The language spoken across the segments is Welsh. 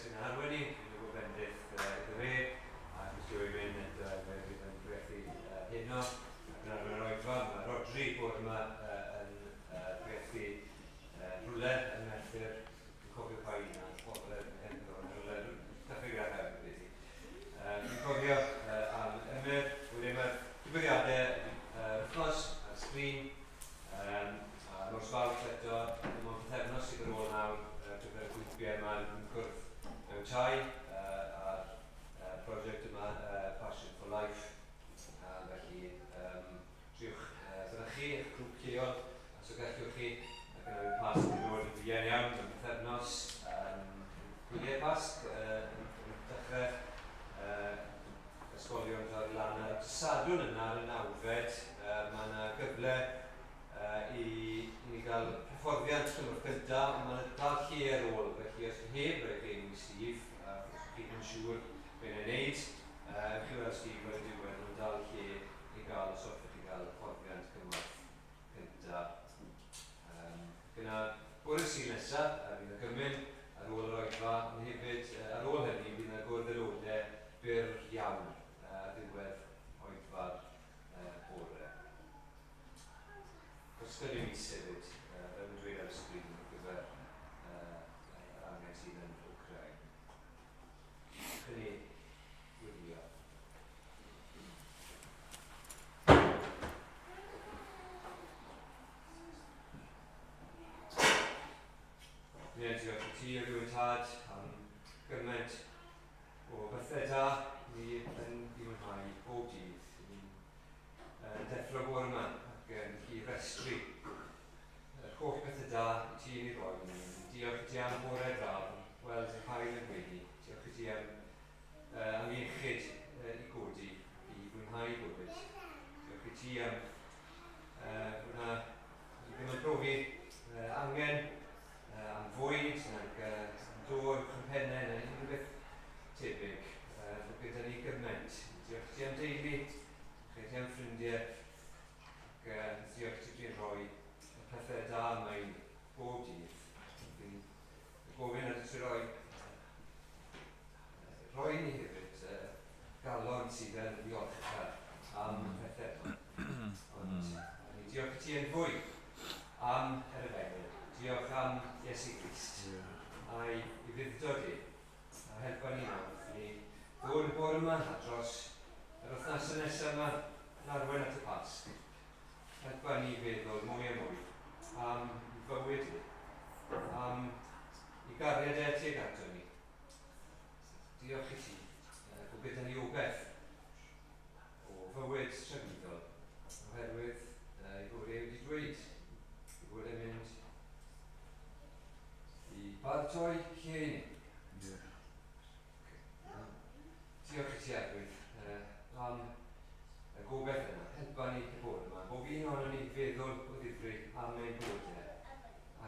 sy'n arwain ni, dwi'n gwybod bendith iddo fe, a Chris Joey Wyn eto fe fydd yn pregethu heno, ac yn arwain yr oedfa. Mae Rhodri bore yma yn pregethu rhywle yn Merthyr, dwi'n cofio pa un ar gogledd Penfro, yn rhywle, Dyffryn Garhef, dwi'n credu. Dwi'n cofio am Emyr, wedyn mae'r digwyddiadau yr wythnos ar sgrin, Um, a nos Fawrth eto, dim ond pythefnos sydd ar ôl nawr ar gyfer y grwpiau yma yn cwrdd mewn tai uh, a'r uh, prosiect yma, uh, Passion for Life. Felly, um, triwch uh, fynychu eich grŵp lleol, os y gallwch chi, ac yna bydd Pasg yn dod yn fuan iawn mewn pythefnos. Gwyliau Pasg uh, yn dechrau uh, ysgolion dorri lan ar y Sadwrn yna ar y nawfed, uh, mae yna gyfle uh, i, i ni gael hyfforddiant cymorth gyntaf, ond mae yna dal lle ar ôl, felly os chi heb roi chi enw i Steve, a uh, chi ddim yn siŵr beth mae'n neud, uh, chi weld Steve ar y diwedd, mae'n dal lle i gael os hoffech chi gael hyfforddiant cymorth gyntaf. Um, gyda bore Sul nesaf, a fydd y gymun ar ôl yr oedfa, ond hefyd ar ôl hynny fydd yna gwrdd aelodau byr iawn ar ddiwedd oedfa'r bore. Costau y mis hefyd, fel yn dweud ar y sgrin, ar gyfer yr angen sydd yn Wcrain. Hynny wylio. Ie, diolch i ti, rhywun tad, am gymaint o bethau da ni yn i mwynhau bob dydd. Ni'n uh, deffro bore yma ac yn i restru yr holl bethau da i ti yn ei roi ni. Diolch i ti am bore braf, weld y haul yn gwenu. Diolch i ti am, uh, am iechyd uh, i godi, i fwynhau bywyd. Diolch i ti am uh, hwnna, ni ddim yn profi uh, angen am fwyd nag am dŵr uwch yn pennau neu unrhyw beth tebyg. Bod gyda ni gymaint. Diolch ti am deulu, diolch ti am ffrindiau, ac diolch ti ti'n rhoi y pethau da yma i ni bob dydd. Fi'n gofyn ar ti roi, rhoi ni hefyd galon sydd yn ddiolchgar am y pethau yma. Ond ni diolch i ti yn fwy am yr efengyl. Diolch am Iesu Grist a'i ufudd-dod e. A helpa ni nawr wrth i ni ddod y bore yma a dros yr wythnosau nesaf yma yn arwain at y Pasg. Helpa ni feddwl mwy a mwy am ei fywyd e, am ei gariad e tuag ato ni. Diolch i ti bod gyda ni obaith o fywyd tragwyddol, oherwydd ei fod e wedi dweud ei fod e'n mynd i baratoi lle i ni. Yeah. Diolch i ti, Arglwydd, am y gobaith yna. Helpa ni y bore yma. Bob un ohonon ni feddwl o ddifri am ein bywydau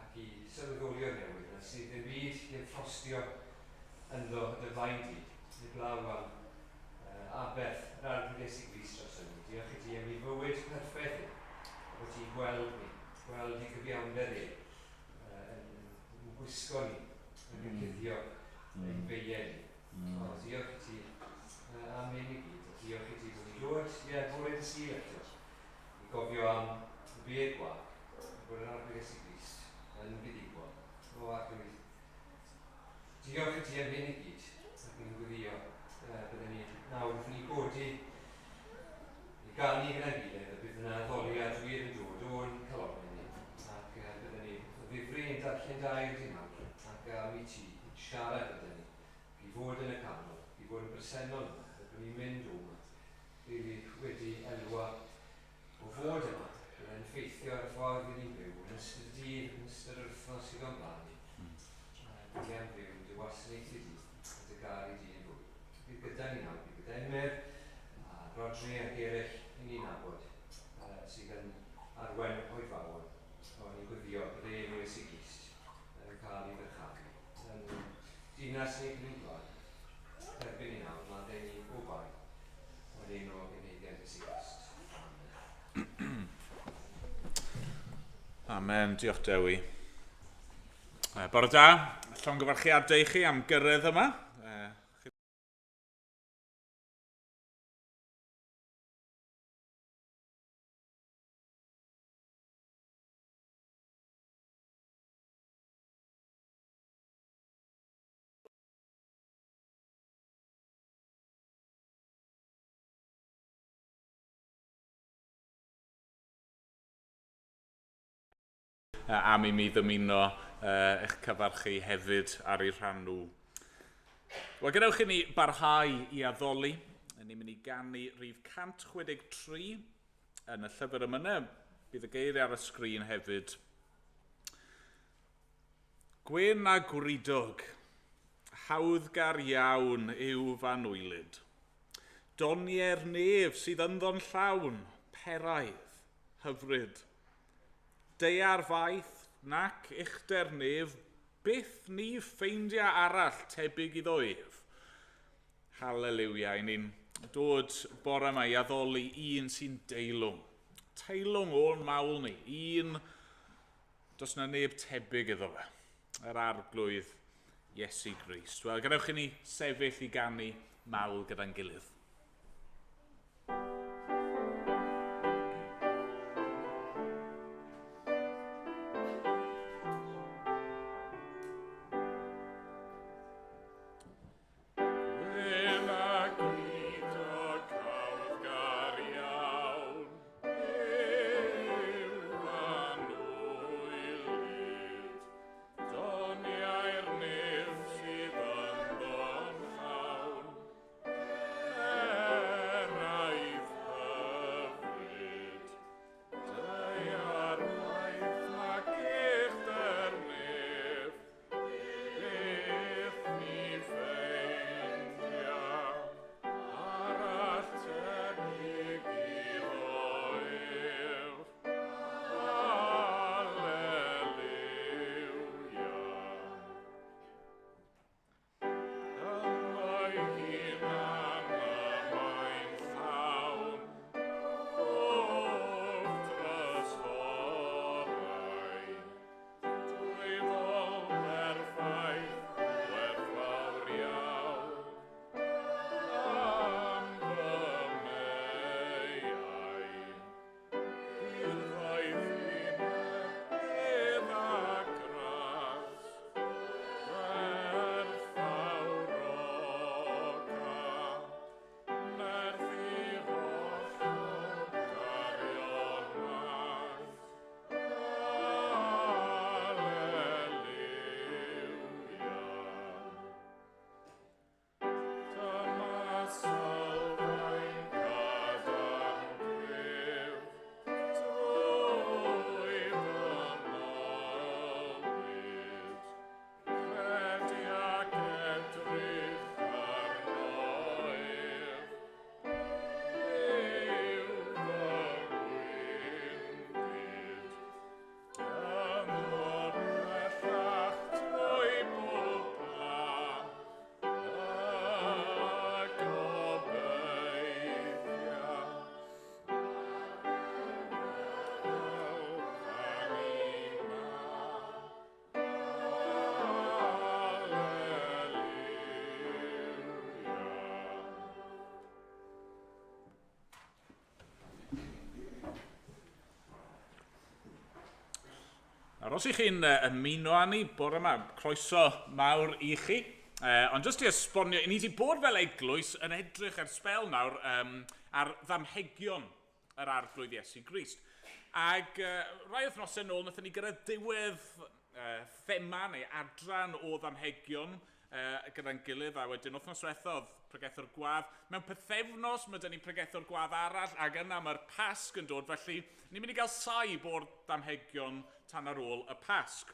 ac i sylweddoli o'r newydd na sydd ddim byd heb ffrostio ynddo dy flaen di, heblaw am aberth yr Arglwydd Iesu Grist droson ni. Diolch i ti am ei fywyd perffaith e, a bod ti'n gweld ni, gweld ei gyfiawnder e, yn, yn, yn gwisgo ni, yn cuddio ein beiau ni. O, diolch i ti am hyn i gyd, a diolch i ti bod ni'n dod, ie, bore dy Sul eto, i gofio am y bedd gwag, bod yr Arglwydd Iesu Grist yn fuddugol. O, Arglwydd, Diolch i ti am hyn i gyd, ac ni'n gweddio uh, byddwn ni nawr wrth ni godi i ganu gyda'n gilydd y bydd yna addoliad wir yn dod o'n calonnau ni, ac uh, byddwn ni o ddifri yn darllen gair di nawr, ac am i ti siarad gyda ni, i fod yn y canol, i fod yn bresennol yma, fel bod ni'n mynd o yma, rili wedi elwa o fod yma, byddai'n effeithio ar y ffordd i ni'n byw yn ystod y dydd, yn ystod yr wythnos sydd o'n blaen ni. Dwi am fyw dy wasanaethu di a dy garu di yn fwy. Bydd gyda ni nawr, bydd gyda Emyr a Rhodri ac eraill i ni'n nabod uh, sydd yn arwain oedfaon. O'n i'n gwyddio bydd enw Iesu Grist yn cael ei ddyrchafu yn dinas neu yn gwlad. Erbyn ni nawr, mae ni o bai yn enw genheddiad Iesu Grist. Amen. Amen. Diolch Dewi. Bore da, Llongyfarchiadau i chi am gyrraedd yma. Am i mi ddymuno eich cyfarch chi hefyd ar eu rhan nhw. Wel, gadewch i ni barhau i addoli. Ni'n mynd i ganu rhif 163 yn y llyfr emynau. Bydd y geiriau ar y sgrin hefyd. Gwyn a gwridog, hawddgar iawn yw f'anwylyd. Doniau'r nef sydd ynddo'n llawn, peraidd, hyfryd. Daear faith nac uchder nef, byth ni ffeindia arall tebyg iddo ef. Haleliwia, i ni'n dod bore yma i addoli un sy'n deilwng. Teilwng o'n mawl ni, un does na neb tebyg iddo fe. Yr Arglwydd Iesu Grist. Wel, gadewch i ni sefyll i ganu mawl gyda'n gilydd. Nawr, os ych chi'n ymuno â ni bore yma, croeso mawr i chi. Ond jyst i esbonio, ni wedi bod fel eglwys yn edrych ar sbel nawr ar ddamhegion yr Arglwydd Iesu Grist. Ac rai wythnosau nôl, wnaethon ni gyrraedd diwedd thema neu adran o ddamhegion gyda'n gilydd, a wedyn wythnos diwethaf oedd pregethwr gwadd. Mewn pythefnos mae 'da ni pregethwr gwadd arall, ac yna mae'r Pasg yn dod, felly ni'n mynd i gael saib o'r damhegion tan ar ôl y Pasg.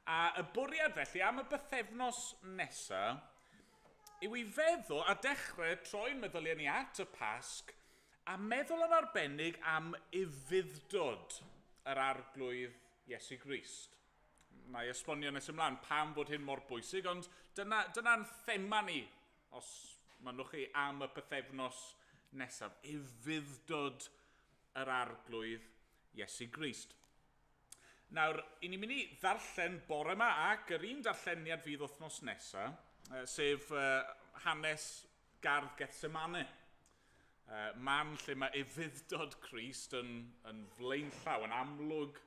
A y bwriad felly am y bythefnos nesaf yw i feddwl a dechrau troi'n meddyliau ni at y Pasg a meddwl yn arbennig am ufudd-dod yr Arglwydd Iesu Grist. Na i esbonio nes ymlaen pam fod hyn mor bwysig, ond dyna'n dyna thema ni, os mynnwch chi, am y pythefnos nesaf. Ufudd-dod yr Arglwydd Iesu Grist. Nawr, i ni'n mynd i ddarllen bore yma ac yr un darlleniad fydd wythnos nesaf, sef hanes gardd Gethsemane. Man lle mae ufudd-dod Crist yn, yn flaenllaw, yn amlwg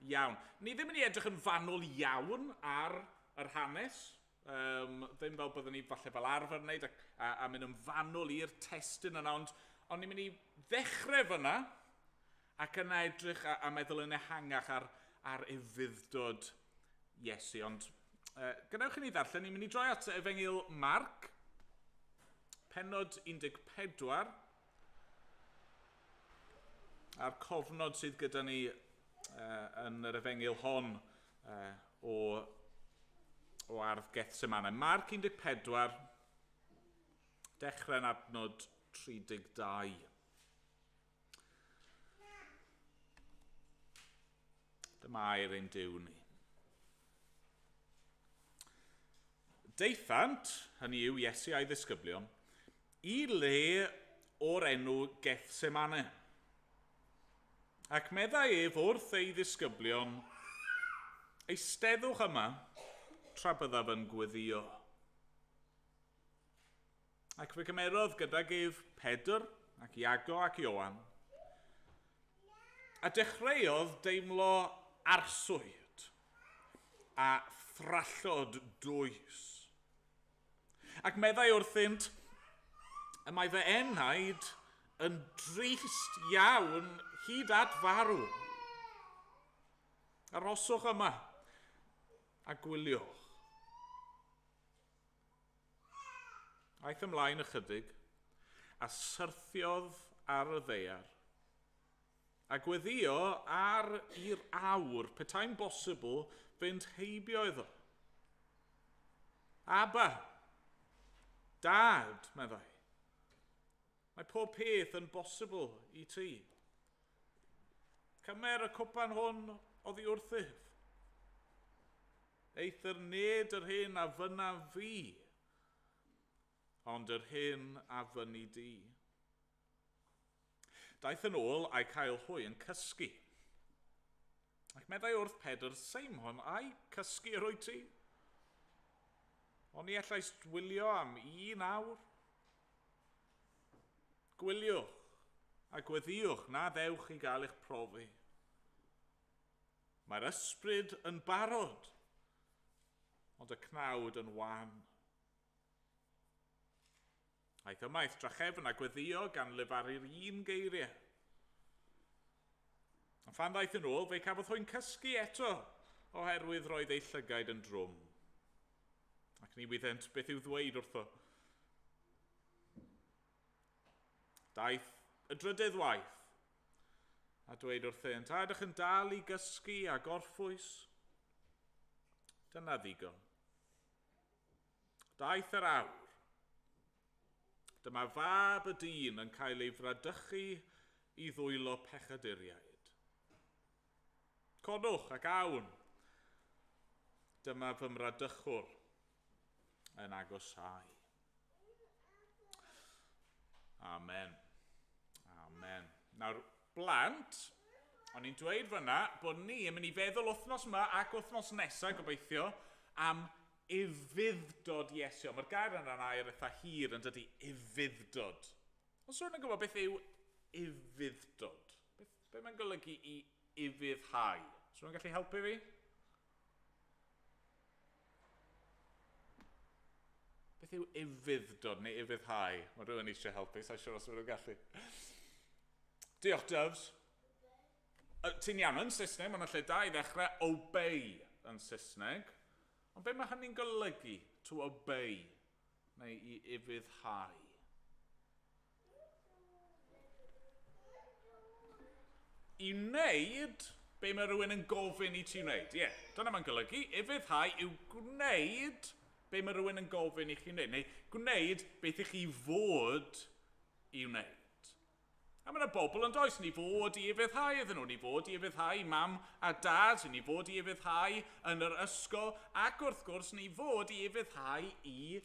iawn. Ni ddim yn ei edrych yn fanwl iawn ar yr hanes, ddim fel byddwn ni falle fel arfer wneud a, a, a mynd yn fanwl i'r testun yna, ond, ond ni'n mynd i ddechrau fyna ac yna edrych a, a meddwl yn ehangach ar, ar ufudd-dod Iesu. Ond gadewch i ni ddarllen, ni'n mynd i droi at Efengyl Marc, pennod 14, a'r cofnod sydd gyda ni yn yr Efengyl hon o, o ardd Gethsemane. Marc 14, dechrau'n adnod 32. Dyma air ein Duw ni. Daethant, hynny yw Iesu a'i ddisgyblion, i le o'r enw Gethsemane. Ac meddai ef wrth ei ddisgyblion, Eisteddwch yma tra byddaf yn gweddio. Ac fe gymerodd gydag ef Pedr ac Iago ac Ioan, a dechreuodd deimlo arswyd a thrallod dwys. Ac meddai wrthynt, y mae fy enaid yn drist iawn hyd at farw. Aroswch yma a gwyliwch. Aeth ymlaen ychydig, a syrthiodd ar y ddaear, a gweddïo ar i'r awr, petai'n bosibl, fynd heibio iddo. Abba, Dad, meddai, mae pob peth yn bosibl i ti. Cymer y cwpan hwn oddi wrthyf. Eithr nid yr hyn a fynna fi, ond yr hyn a fynni di. Daeth yn ôl a'i cael hwy yn cysgu. Ac meddai wrth Pedr, Seimon, ai cysgu yr wyt ti? Oni ellais wylio am un awr? Gwyliwch a gweddïwch na ddewch i gael eich profi. Mae'r ysbryd yn barod, ond y cnawd yn wan. Aeth ymaith drachefn a gweddio gan lefaru'r un geiriau. A phan ddaeth yn ôl, fe cafodd hwy'n cysgu eto, oherwydd roedd eu llygaid yn drwm. Ac ni wyddent beth i'w ddweud wrtho. Daeth y drydedd waith, a dweud wrthynt, a ydych yn dal i gysgu a gorffwys? Dyna ddigon. Daeth yr awr. Dyma fab y dyn yn cael ei fradychu i ddwylo pechaduriaid. Codwch ac awn. Dyma fy mradychwr yn agosáu. Amen. Amen. Nawr, blant, o'n i'n dweud fyna bod ni yn mynd i feddwl wythnos yma ac wythnos nesaf, gobeithio, am ufudd-dod Iesu. Mae'r gair yna'n air eitha hir yn dydy, ufudd-dod. Os rhywun yn gwybod beth yw ufudd-dod? Beth, beth mae'n golygu i ufuddhau? Os rhywun yn gallu helpu fi? Beth yw ufudd-dod neu ufuddhau? Mae rhywun eisiau helpu, sa'n siŵr os maen nhw'n gallu. Diolch, Doves. Ti'n iawn yn Saesneg, mae'n lle da i ddechrau obey yn Saesneg. Ond be mae hynny'n golygu, to obey, neu i ufuddhau? I wneud be mae rhywun yn gofyn i ti wneud. Ie, yeah, dyna mae'n golygu. Ufuddhau yw gwneud be mae rhywun yn gofyn i chi wneud, neu gwneud beth i chi fod i wneud. A mae yna bobl yn does, ni fod i ufuddhau iddyn nhw, ni fod i ufuddhau mam a dad, ni fod i ufuddhau yn yr ysgol, ac wrth gwrs ni fod i ufuddhau i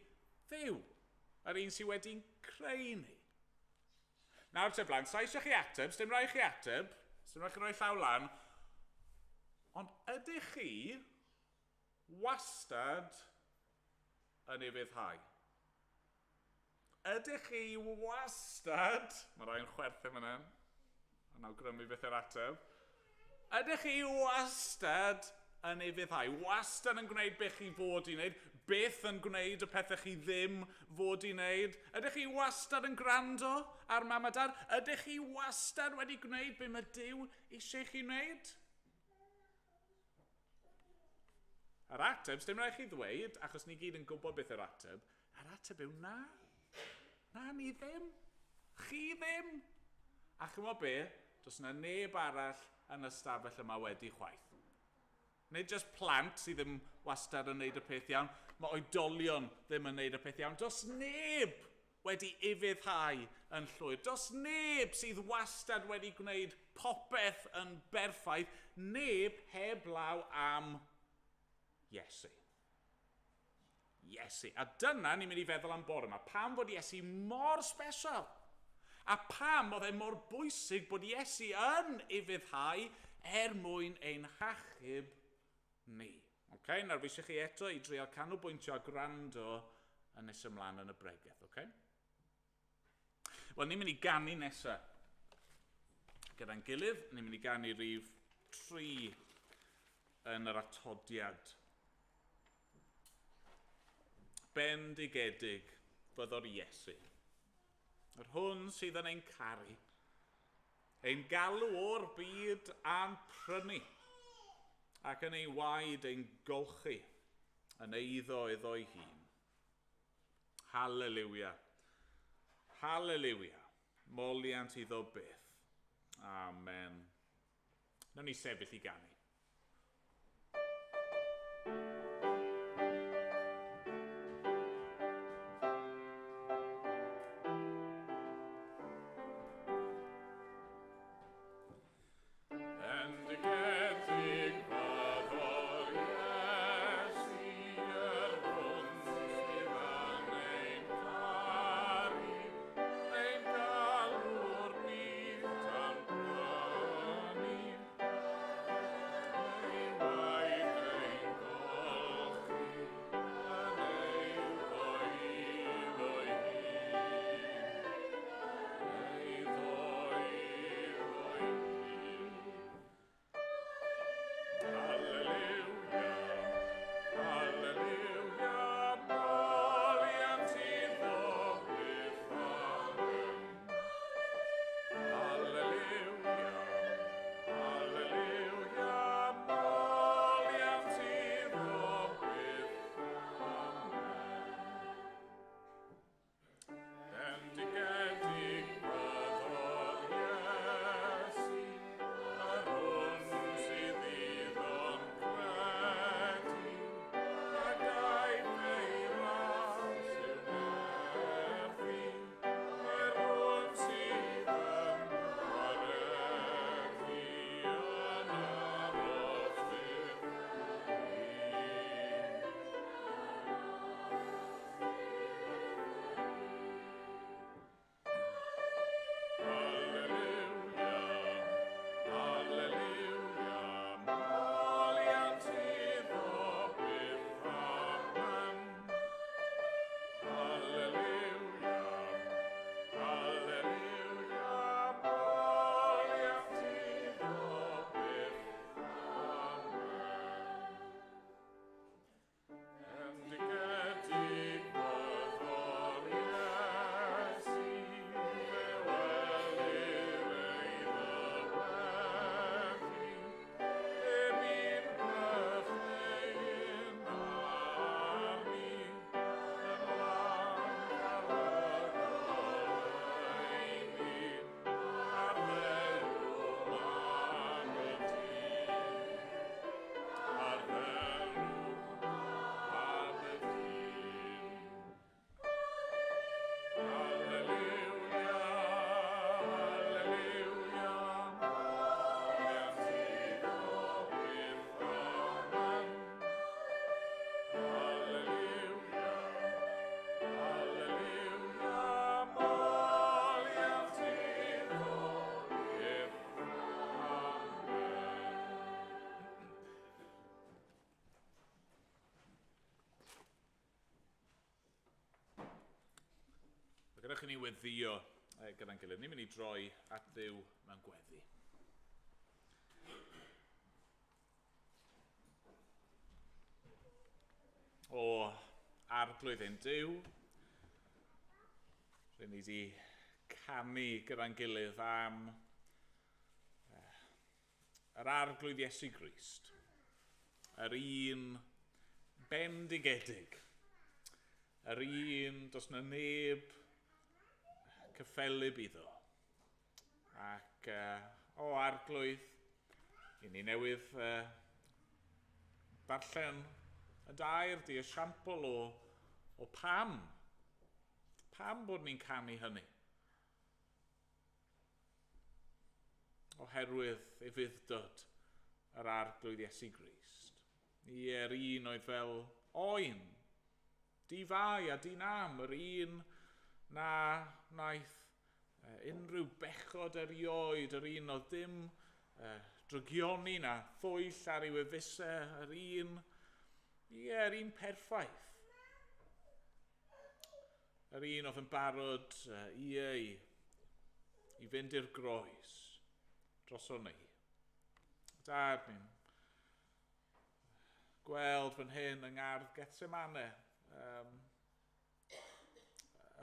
Dduw, yr un sydd wedi'n creu ni. Nawr te blant, sa eisiau chi ateb, sdim rhaid chi ateb, sdim rhaid chi roi llaw lan, Ond ydych chi wastad yn ufuddhau? Ydych chi wastad, mae rhai'n chwerthin fan hyn, yn awgrymu beth yw'r ateb, ydych chi wastad yn ufuddhau? Wastad yn gwneud beth chi fod i wneud? Beth yn gwneud y pethau chi ddim fod i wneud? Ydych chi wastad yn gwrando ar mam a dad? Ydych chi wastad wedi gwneud be mae Duw eisiau chi wneud? Yr ateb, sdim rhaid chi ddweud, achos ni gyd yn gwybod beth yw'r ateb, yr ateb yw na. Na, ni ddim. Chi ddim. A chymod be? Does yna neb arall yn y stafell yma wedi chwaith. Nid jyst plant sydd ddim wastad yn neud y peth iawn, mae oedolion ddim yn neud y peth iawn. Does neb wedi ufuddhau yn llwyr. Does neb sydd wastad wedi gwneud popeth yn berffaith, neb heblaw am Iesu. Iesu. A dyna ni'n mynd i feddwl am bore yma. Pam fod Iesu mor special? A pam oedd e mor bwysig bod Iesu yn ufuddhau er mwyn ein hachub ni? Okay? Nawr fi eisiau chi eto i dreial canolbwyntio a gwrando yn nes ymlaen yn y bregeth. Okay? Wel, ni'n mynd i ganu nesaf. Gyda'n gilydd, ni'n mynd i ganu rhif 3 yn yr atodiad. Bendigedig fyddo'r Iesu. Yr hwn sydd yn ein caru, ein galw o'r byd a'n prynu, ac yn ei waed ein golchi yn eiddo iddo'i hun. Hallelujah. Hallelujah. Moliant iddo byth. Amen. Nawn ni sefyll i ganu. Bendigedig fyddo'r Iesu, yr hwn sydd yn ein caru, ein galw'r byd a'n prynu, Gadewch i ni weddio gyda'n gilydd. Ni'n mynd i droi at Dduw mewn gweddi. O Arglwydd ein Duw, rydyn ni wedi canu gyda'n gilydd am yr Arglwydd Iesu Grist, yr un bendigedig, yr un does na neb cyffelyb iddo. Ac o Arglwydd, i ni newydd darllen y dair di esiampl o pam. Pam bod ni'n canu hynny? Oherwydd ufudd-dod yr Arglwydd Iesu Grist. Ie, yr un oedd fel oen, di-fai a di-nam, yr un na wnaeth unrhyw bechod erioed, yr un oedd dim drygioni na thwyll ar ei wefusau, yr un, ie, yr un perffaith. Yr un oedd yn barod, ie, i fynd i'r groes droson ni. Dad, ni'n gweld fan hyn yng ngardd Gethsemane,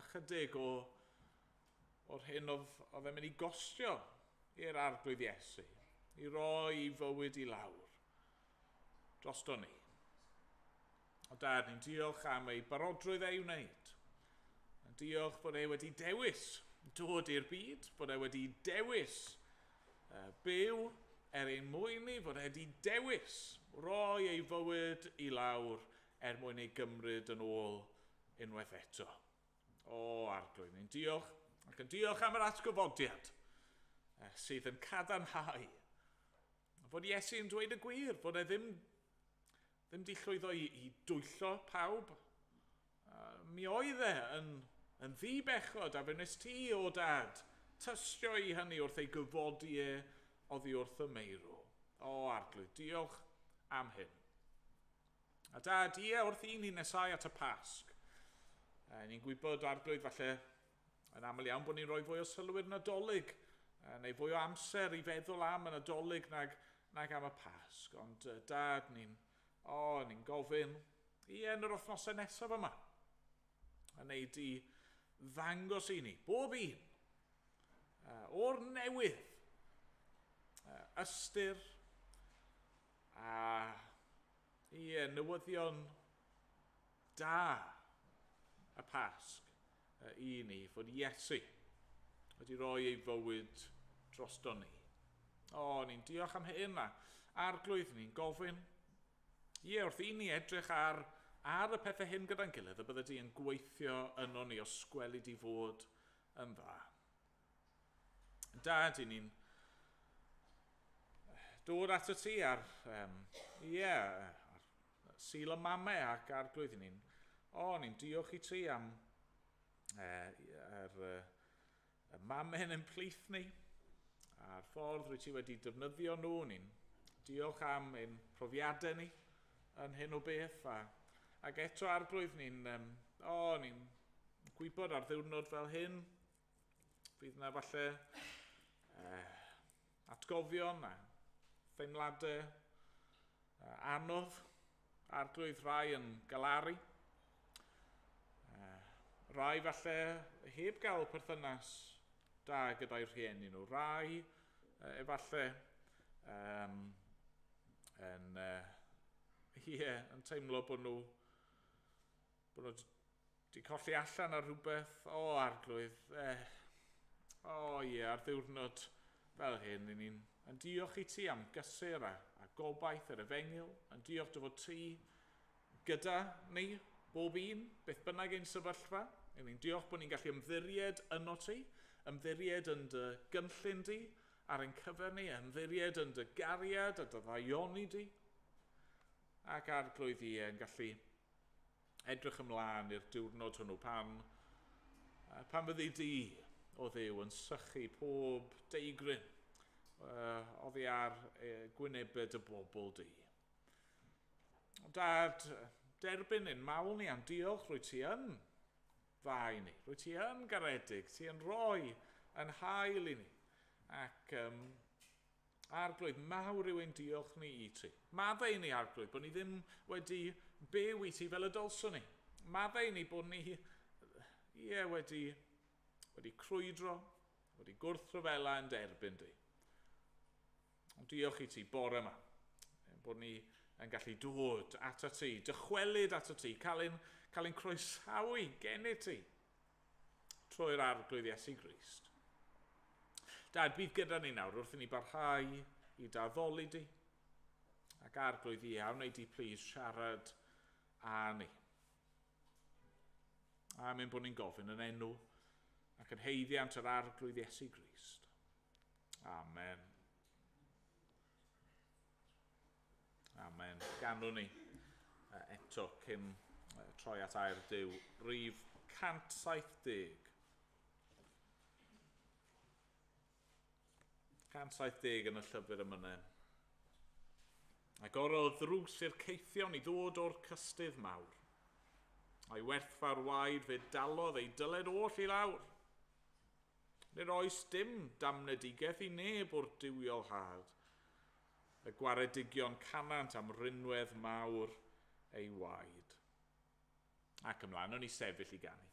ychydig o'r hyn oedd e'n mynd i gostio i'r Arglwydd Iesu, i roi ei fywyd i lawr drosto ni. O Dad, ni'n diolch am ei barodrwydd ei wneud. Yn diolch bod e wedi dewis dod i'r byd, bod e wedi dewis byw er ein mwyn ni, bod e wedi dewis roi ei fywyd i lawr er mwyn ei gymryd yn ôl unwaith eto. O, Arglwydd, ni'n diolch, ac yn diolch am yr atgyfodiad sydd yn cadarnhau fod Iesu'n dweud y gwir, fod e ddim di llwyddo i dwyllo pawb. Mi oedd e yn ddibechod, a fe wnes ti, o Dad, tystio i hynny wrth ei gyfodi e oddi wrth y meirw. O, Arglwydd, diolch am hyn. A Dad, ie, wrth i ni nesau at y Pasg, ni'n gwybod, Arglwydd, falle yn aml iawn bod ni'n rhoi fwy o sylw i'r Nadolig, neu fwy o amser i feddwl am y Nadolig nag am y Pasg. Ond Dad, ni'n gofyn, ie, yn yr wythnosau nesaf yma, a wneud i ddangos i ni, bob un, o'r newydd, ystyr a ie, newyddion da y Pasg i ni, fod Iesu wedi rhoi ei fywyd drosto ni. O, ni'n diolch am hyn a Arglwydd, ni'n gofyn, ie, wrth i ni edrych ar y pethau hyn gyda'n gilydd, y bydde di yn gweithio yno ni os gweli di fod yn dda. Dad, i ni'n dod at y ti ar Sul y Mamau ac Arglwydd, ni'n diolch i ti am y mamau yn ein plith ni, a'r ffordd rwy ti wedi defnyddio nhw, ni'n diolch am ein profiadau ni yn hyn o beth, ac eto Arglwydd, ni'n gwybod ar ddiwrnod fel hyn, fydd yna falle atgofion a theimladau anodd, Arglwydd, rai yn galaru, rai falle heb gael perthynas da gyda'i rhieni nhw, rai efallai yn teimlo bod nhw wedi colli allan ar rhywbeth. O, Arglwydd, o ie, ar ddiwrnod fel hyn, i ni'n yn diolch i ti am gysur a gobaith yr efengyl, yn diolch dy fod ti gyda ni, bob un, beth bynnag ein sefyllfa. I ni'n diolch bod ni'n gallu ymddiried yno ti, ymddiried yn dy gynllun di, ar ein cyfer ni, ymddiried yn dy gariad a dy ddaioni di. Ac Arglwydd i yn gallu edrych ymlaen i'r diwrnod hwnnw pan fyddi di, o Dduw, yn sychu pob deigryn oddi ar gwynebau dy bobl di. Dad, derbyn ein mawl ni am diolch rwy ti yn dda i ni. Rwyt ti yn garedig, ti yn rhoi yn hael i ni. Ac Arglwydd, mawr yw ein diolch ni i ti. Maddau i ni, Arglwydd, bod ni ddim wedi byw i ti fel y dylswn ni. Maddau i ni bod ni ie, wedi crwydro, wedi gwrthryfela yn derbyn di. Ond diolch i ti bore yma, bod ni yn gallu dod ato ti, dychwelyd ato ti, cael ein croesawu gennyt ti trwy'r Arglwydd Iesu Grist. Dad, bydd gyda ni nawr wrth i ni barhau i d'addoli di. Ac Arglwydd i a wnei di plis siarad â ni. A mynd bod ni'n gofyn yn enw ac yn haeddiant yr Arglwydd Iesu Grist. Amen. Amen. Ganwn ni eto cyn troi at air Duw. Rhif 170. 170 yn y llyfr emynau. Agorodd ddrws i'r caethion i ddod o'r cystudd mawr. A'i werthfawr waed fe dalodd eu dyled oll i lawr. Nid oes dim damnedigaeth i neb o'r duwiol had. Y gwaredigion canant am rinwedd mawr ei waed. Ac ymlaen, o'n i sefyll i ganu.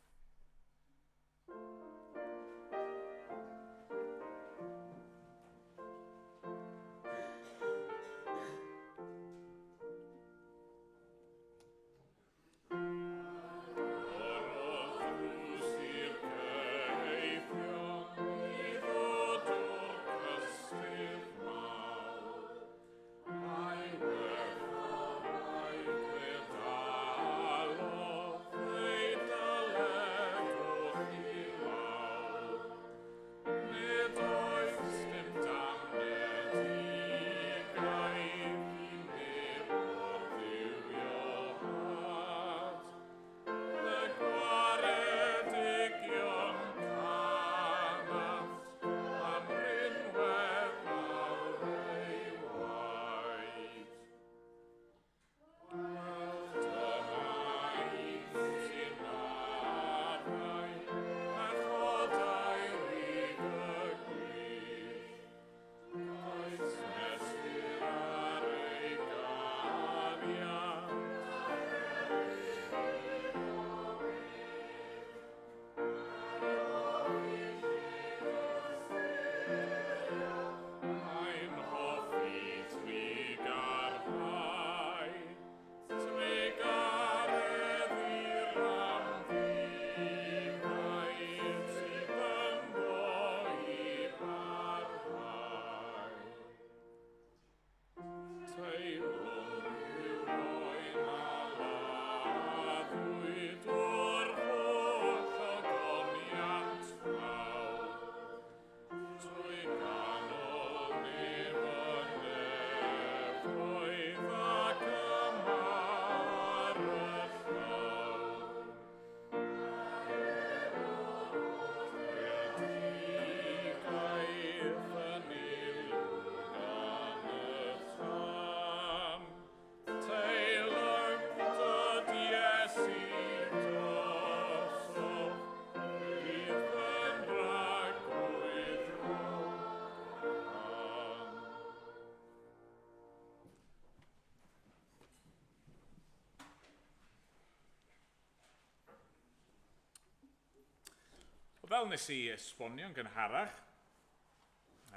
Fel nes i esbonio'n gynharach,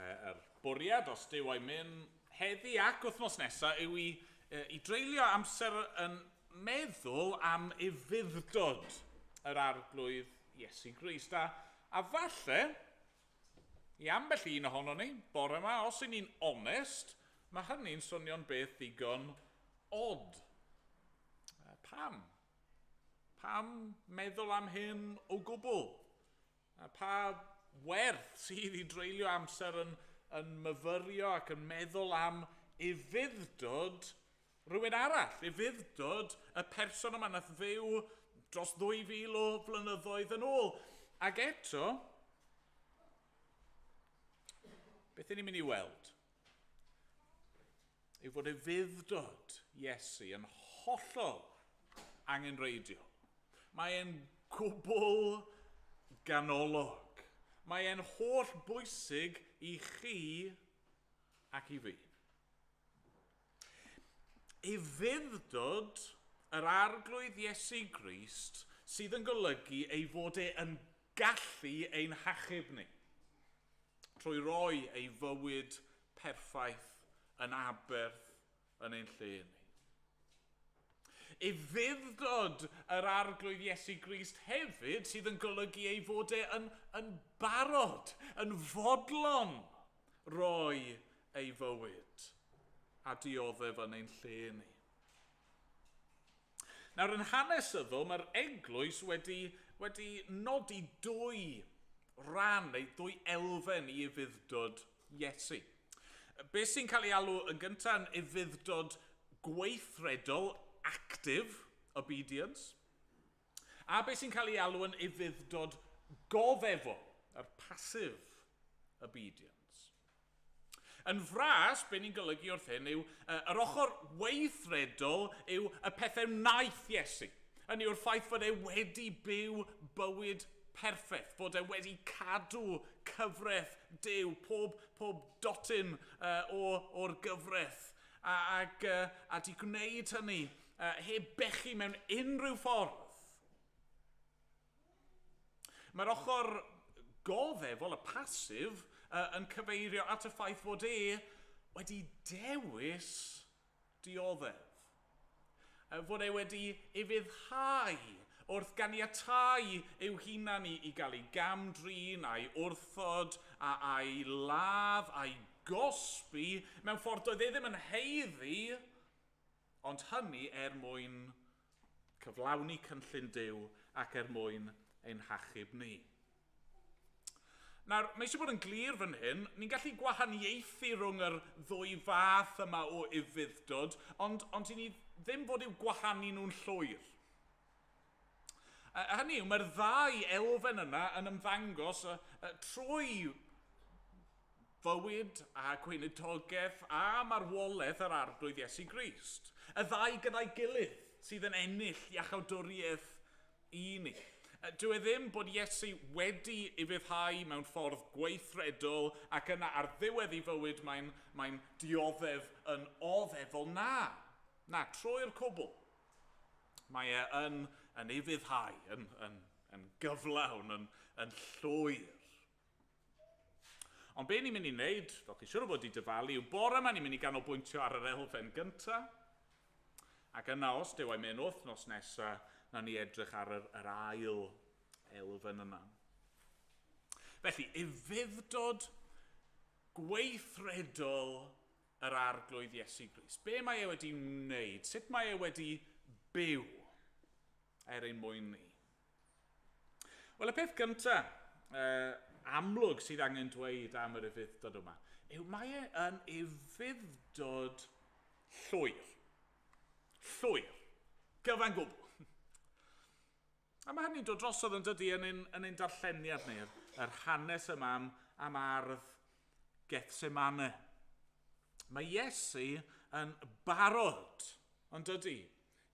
yr bwriad, os Duw a'i myn heddi ac wythnos nesaf, yw i dreulio amser yn meddwl am ufudd-dod yr Arglwydd Iesu Grist. A falle, i ambell un ohono ni, bore yma, os y'n ni'n onest, mae hynny'n swnio'n beth ddigon od. Pam? Pam meddwl am hyn o gwbl? A pa werth sydd i dreulio amser yn myfyrio ac yn meddwl am ufudd-dod rhywun arall, ufudd-dod y person yma nath fyw dros 2000 o flynyddoedd yn ôl. Ac eto, beth ni'n mynd i weld yw fod ufudd-dod Iesu yn hollol angenrheidiol. Mae e'n gwbl ganolog. Mae e'n holl bwysig i chi ac i fi. Ufudd-dod yr Arglwydd Iesu Grist sydd yn golygu ei fod e yn gallu ein hachub ni trwy roi ei fywyd perffaith yn aberth yn ein lle ni. Ufudd-dod yr Arglwydd Iesu Grist hefyd sydd yn golygu ei fod e yn barod, yn fodlon roi ei fywyd a dioddef yn ein lle ni. Nawr, yn hanesyddol, mae'r eglwys wedi nodi dwy ran neu dwy elfen i ufudd-dod Iesu. Be sy'n cael ei alw yn gyntaf yn ufudd-dod gweithredol, active obedience, a be sy'n cael ei alw yn ufudd-dod goddefol, yr passive obedience. Yn fras, be ni'n golygu wrth hyn yw, yr ochr weithredol yw y pethau wnaeth Iesu. Hynny yw'r ffaith fod e wedi byw bywyd perffaith, fod e wedi cadw cyfraith Duw, pob dotyn o'r gyfraith, a di gwneud hynny heb bechu mewn unrhyw ffordd. Mae'r ochr goddefol, y pasif, yn cyfeirio at y ffaith fod e wedi dewis dioddef. Fod e wedi ufuddhau wrth ganiatáu i'w hunan i gael ei gamdrin a'i wrthod a'i ladd a'i gosbi mewn ffordd doedd e ddim yn haeddu, ond hynny er mwyn cyflawni cynllun Duw ac er mwyn ein hachub ni. Nawr, mae eisiau bod yn glir fan hyn, ni'n gallu gwahaniaethu rhwng yr ddwy fath yma o ufudd-dod, ond i ni ddim fod i'w gwahanu nhw'n llwyr. Hynny yw, mae'r ddau elfen yna yn ymddangos trwy fywyd a gweinidogaeth a marwolaeth yr Arglwydd Iesu Grist. Y ddau gyda'i gilydd sydd yn ennill iachawdwriaeth i ni. Dyw e ddim bod Iesu wedi ufuddhau mewn ffordd gweithredol ac yna ar ddiwedd ei fywyd mae'n dioddef yn oddefol. Na, na, trwy'r cwbl. Mae e yn ufuddhau, yn gyflawn, yn llwyr. Ond be ni'n mynd i wneud, fel chi siŵr o fod i dyfalu, yw bore yma ni'n mynd i ganolbwyntio ar yr elfen gyntaf. Ac yna, os Duw a'i mynd wythnos nesaf, na ni edrych ar yr ail elfen yna. Felly, ufudd-dod gweithredol yr Arglwydd Iesu Grist. Be mae e wedi wneud? Sut mae e wedi byw er ein mwyn ni? Wel, y peth gyntaf amlwg sydd angen dweud am yr ufudd-dod yma yw mae e yn ufudd-dod llwyr. Llwyr. Gyfan gwbl. A mae hynny'n dod drosodd yn dydy yn ein darlleniad ni, yr hanes yma am ardd Gethsemane. Mae Iesu yn barod, yn dydy,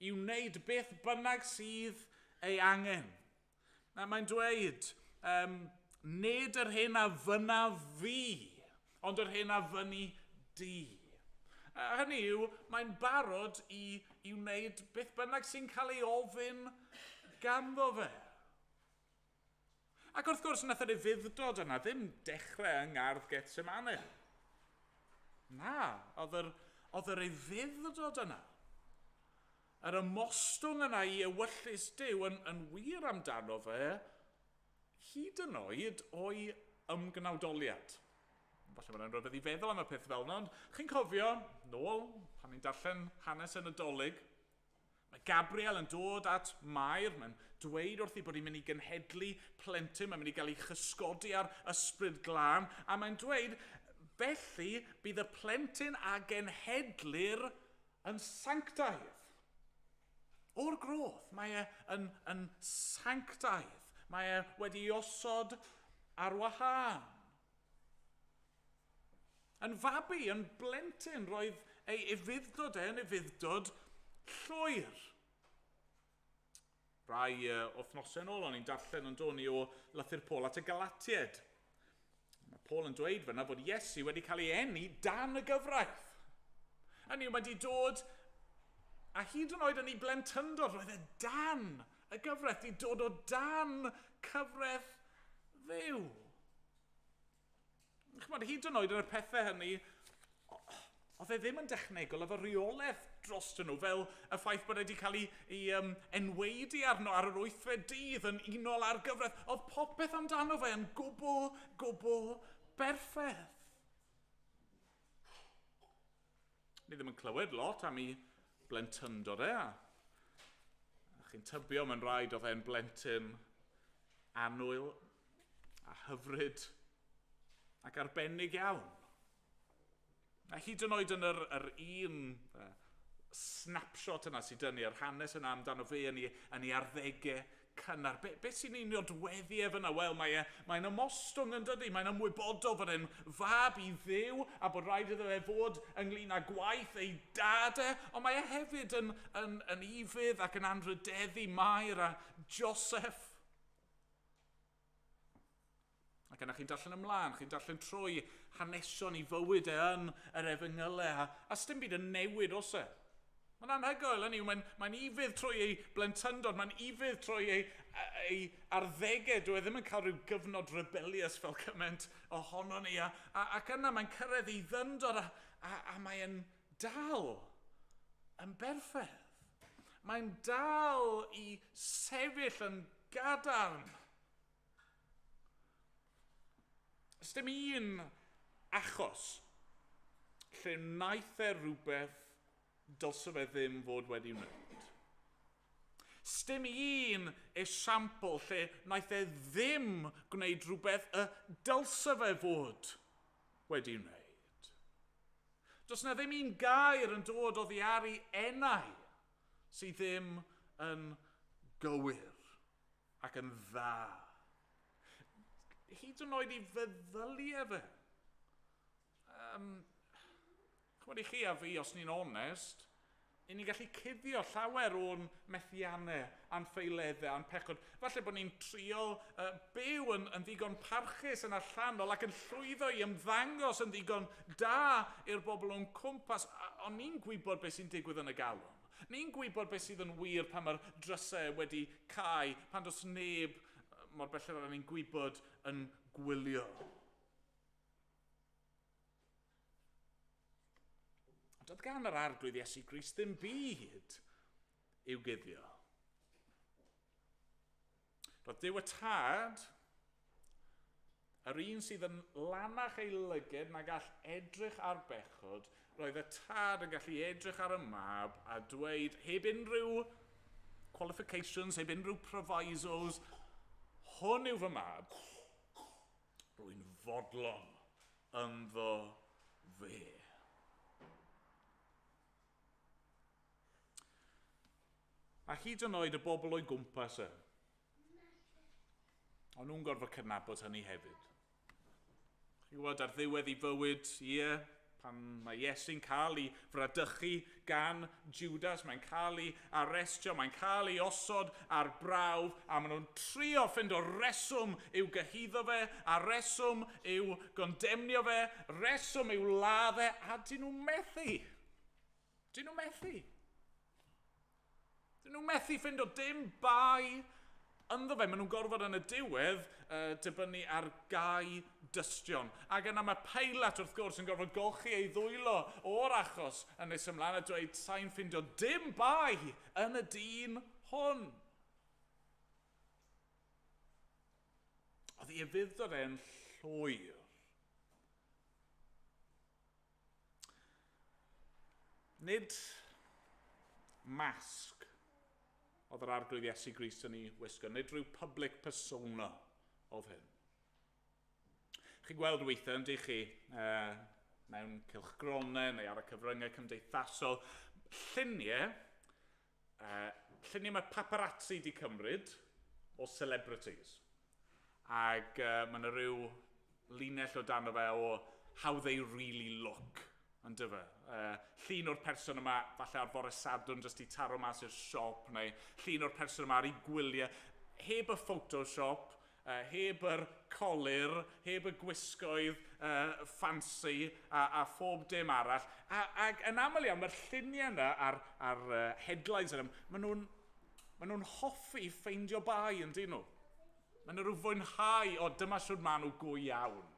i wneud beth bynnag sydd ei angen. A mae'n dweud, nid yr hyn a fynna fi, ond yr hyn a fynni di. A hynny yw, mae'n barod i wneud beth bynnag sy'n cael ei ofyn ganddo fe. Ac wrth gwrs, nath yr ufudd-dod yna ddim dechrau yng ngardd Gethsemane. Na, oedd yr ufudd-dod yna, yr ymostwng yna i ewyllys Duw yn wir amdano fe, hyd yn oed o'i ymgnawdoliad. Falle bod e'n rhywbeth i feddwl am y peth fel yna, ond chi'n cofio, nôl, pan ni'n darllen hanes y Nadolig, mae Gabriel yn dod at Mair, mae'n dweud wrthi bod hi'n mynd i genhedlu plentyn, mae'n mynd i gael ei chysgodi ar ysbryd glân, a mae'n dweud, felly bydd y plentyn a genhedlir yn sanctaidd. O'r groth, mae e yn sanctaidd. Mae e wedi osod ar wahân. Yn fabi, yn blentyn, roedd ei ufudd-dod e yn ufudd-dod llwyr. Rai wythnosau yn ôl, o'n i'n darllen yn dod ni o lythyr Paul at y Galatiaid. Mae Paul yn dweud fyna fod Iesu wedi cael ei eni dan y gyfraith. Hynny yw, mae wedi dod, a hyd yn oed yn ei blentyndod, roedd e dan y gyfraith, wedi dod o dan cyfraith Dduw. Ch'mod, hyd yn oed yn y pethau hynny, oedd e ddim yn dechnegol efo rheolaeth drostyn nhw, fel y ffaith bod e wedi cael ei enwaedu arno ar yr wythfed dydd yn unol â'r gyfraith. Oedd popeth amdano fe yn gwbl, gwbl berffaith. Ni ddim yn clywed lot am ei blentyndod e. A chi'n tybio mae'n rhaid oedd e'n blentyn annwyl a hyfryd ac arbennig iawn. A hyd yn oed yn yr un snapshot yna sydd dynnu, yr hanes yna amdano fe yn ei arddegau cynnar. Be sy'n ei nodweddu ef yna? Wel, mae'n ymostwng yn dydy, mae'n ymwybodol fod e'n fab i Dduw a bod rhaid iddo fe fod ynglyn â gwaith ei dad e, ond mae e hefyd yn ufudd ac yn anrhydeddu Mair a Joseph. Ac yna chi'n darllen ymlaen, chi'n darllen trwy hanesion i fywyd e yn yr efengylau, a sdim byd yn newid oes e. Mae'n anhygoel, hynny yw, mae'n ufudd trwy ei blentyndod, mae'n ufudd trwy ei arddegau. Dyw e ddim yn cael rhyw gyfnod rebellious fel cymaint ohono ni. Ac yna mae'n cyrraedd ei ddyndod a mae'n dal yn berffaith. Mae'n dal i sefyll yn gadarn. Sdim un achos lle wnaeth e rhywbeth dylse fe ddim fod wedi wneud. Sdim un esiampl lle wnaeth e ddim gwneud rhywbeth y dylse fe fod wedi wneud. Does na ddim un gair yn dod oddi ar ei enau sydd ddim yn gywir ac yn dda. Hyd yn oed i feddyliau fe. Ch'mod i chi a fi, os ni'n onest, i ni'n gallu cuddio llawer o'n methiannau, a'n ffeileddau, a'n pechod. Falle bod ni'n trio byw yn ddigon parchus yn allanol ac yn llwyddo i ymddangos yn ddigon da i'r bobl o'n cwmpas, ond ni'n gwybod beth sy'n digwydd yn y galon. Ni'n gwybod beth sydd yn wir pan mae'r drysau wedi cau, pan does neb mor belled â ni'n gwybod yn gwylio. Ond doedd gan yr Arglwydd Iesu Grist ddim byd i'w guddio. Roedd Duw y Tad, yr un sydd yn lanach ei lyged na gall edrych ar bechod, roedd y Tad yn gallu edrych ar y mab a dweud, heb unrhyw qualifications, heb unrhyw provisos, hwn yw fy mab, rwy'n fodlon ynddo fe. A hyd yn oed y bobl o'i gwmpas e, o'n nhw'n gorfod cydnabod hynny hefyd. Chi'n gwybod, ar ddiwedd ei fywyd, ie, pan mae Iesu'n cael ei fradychu gan Judas, mae'n cael ei arestio, mae'n cael ei osod ar brawf, a maen nhw'n trio ffindo reswm i'w gyhuddo fe, a reswm i'w gondemnio fe, reswm i'w ladd e, a dyn nhw'n methu. Dyn nhw'n methu. Dyn nhw'n methu ffindo dim bai ynddo fe. Maen nhw'n gorfod yn y diwedd dibynnu ar gau dystion. Ac yna mae Peilat wrth gwrs yn gorfod golchi ei ddwylo o'r achos yn nes ymlaen a dweud sa'n ffindo dim bai yn y dyn hwn. Oedd ei ufudd-dod e'n llwyr. Nid masg oedd yr Arglwydd Iesu Grist yn ei wisgo, nid rhyw public persona oedd hyn. Chi'n gweld weithiau, yndych chi, mewn cylchgronau neu ar y cyfryngau cymdeithasol, lluniau mae paparazzi di cymryd o celebrities. Ac mae yna rhyw linell o dano fe o how they really look. Yn dyfe? Llun o'r person yma, falle ar fore Sadwrn, jyst i taro mas i'r siop, neu llun o'r person yma ar ei gwyliau. Heb y Photoshop, heb yr colur, heb y gwisgoedd ffansi a, a phob dim arall. A, ac yn aml iawn, mae'r lluniau yna a'r, ar headlines yna, maen nhw'n maen nhw'n hoffi ffeindio bai, yn dyn nhw? Maen nhw'n rhyw fwynhau, o, dyma siwr maen nhw go iawn.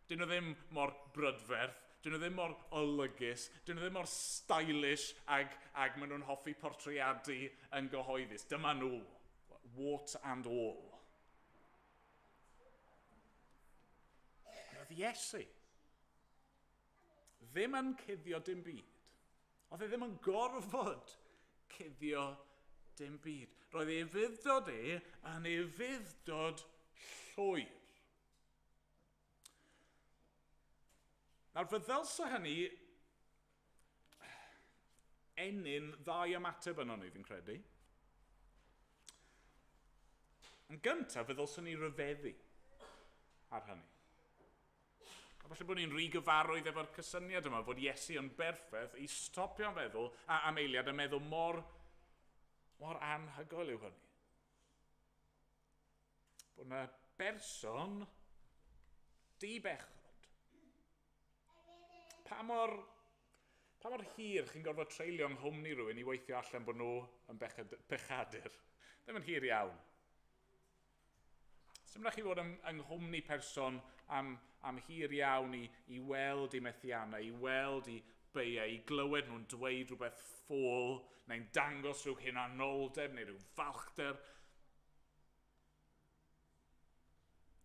Dyn nhw ddim mor brydferth, dyn nhw ddim mor olygus, dyn nhw ddim mor stylish ag, ag maen nhw'n hoffi portreadu yn gyhoeddus. Dyma nhw, warts and all. Roedd Iesu ddim yn cuddio dim byd. Oedd e ddim yn gorfod cuddio dim byd. Roedd ei ufudd-dod e yn ufudd-dod llwyr. Nawr, fe ddylse hynny ennyn ddau ymateb yno ni, fi'n credu. Yn gyntaf, fe ddylswn ni ryfeddu ar hynny. A falle bod ni'n rhy gyfarwydd efo'r cysyniad yma fod Iesu yn berffaith i stopio am feddwl a am eiliad a meddwl mor, mor anhygoel yw hynny. Bod yna berson di-bechod. Pa mor, pa mor hir chi'n gorfod treulio yng nghwmni rhywun i weithio allan bod nhw yn bechad, pechadur? Ddim yn hir iawn. Sym rhaid chi fod yng, yng nghwmni person am, am hir iawn i, i weld i methiannau, i weld i beiau, i glywed nhw'n dweud rhywbeth ffôl, neu'n dangos rhyw hunanoldeb neu rhyw falchder.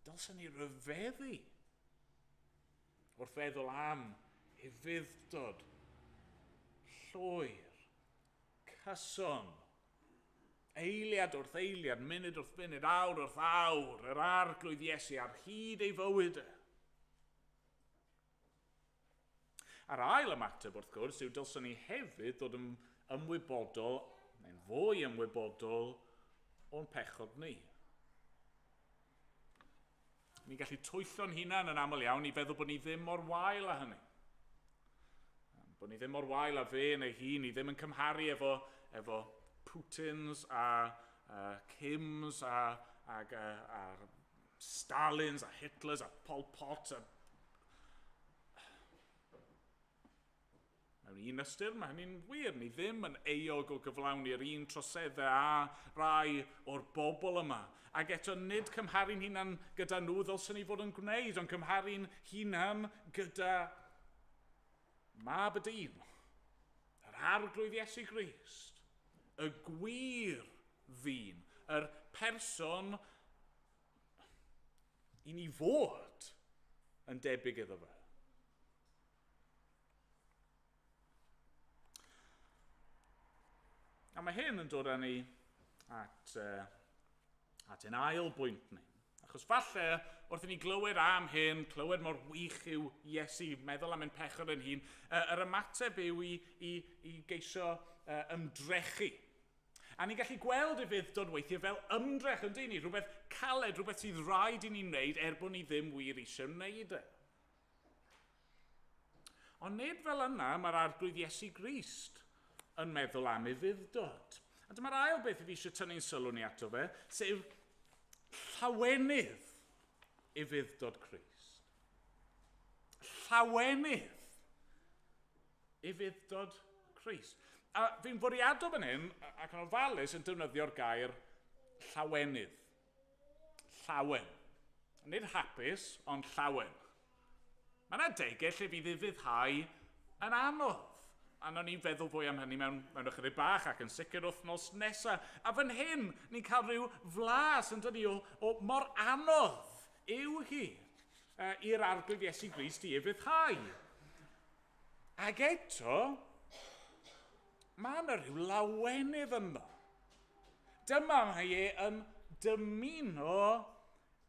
Dylsen ni ryfeddu wrth feddwl am ufudd-dod llwyr, cyson, eiliad wrth eiliad, munud wrth funud, awr wrth awr, yr arglwydd Iesu ar hyd ei fywyd e. A'r ail ymateb, wrth gwrs, yw dylswn ni hefyd ddod yn ymwybodol, neu'n fwy ymwybodol, o'n pechod ni. Ni'n gallu twyllo'n hunan yn aml iawn i feddwl bod ni ddim mor wael â hynny. Bod ni ddim mor wael â fe neu hi, ni ddim yn cymharu efo, efo Putins a Kims a, a, a, a Stalins a Hitlers a Pol Pot a Mewn un ystyr, mae hynny'n wir. Ni ddim yn euog o gyflawni'r un troseddau a rai o'r bobl yma. Ac eto, nid cymharu'n hunan gyda nhw ddylswn ni fod yn gwneud, ond cymharu'n hunan gyda Mab y Dyn, yr Arglwydd Iesu Grist, y gwir ddyn, yr person i ni fod yn debyg iddo fe. A mae hyn yn dod â ni at, at ein ail bwynt ni. Achos falle, wrth i ni glywed am hyn, clywed mor wych yw Iesu, meddwl am ein pechod yn hun, yr ymateb yw i, i, i geisio ymdrechu. A ni'n gallu gweld ufudd-dod weithiau fel ymdrech, yn dyn ni, rhywbeth caled, rhywbeth sydd rhaid i ni wneud er bod ni ddim wir eisiau wneud e. Ond nid fel yna mae'r arglwydd Iesu Grist yn meddwl am ufudd-dod. A dyma'r ail beth i fi eisiau tynnu'n sylw ni ato fe, sef llawenydd ufudd-dod Crist. Llawenydd ufudd-dod Crist. A fi'n fwriadol fan hyn, ac yn ofalus, yn defnyddio'r gair llawenydd. Llawen. Nid hapus, ond llawen. Mae yna degau lle fydd ufuddhau yn anodd. A nawn ni feddwl fwy am hynny mewn, mewn ychydig bach ac yn sicr wythnos nesaf. A fan hyn, ni'n cael rhyw flas yn dod o, o mor anodd yw hi i'r arglwydd Iesu Grist i ufuddhau. Ac eto, mae yna rhyw lawenydd ynddo. Dyma mae e yn dymuno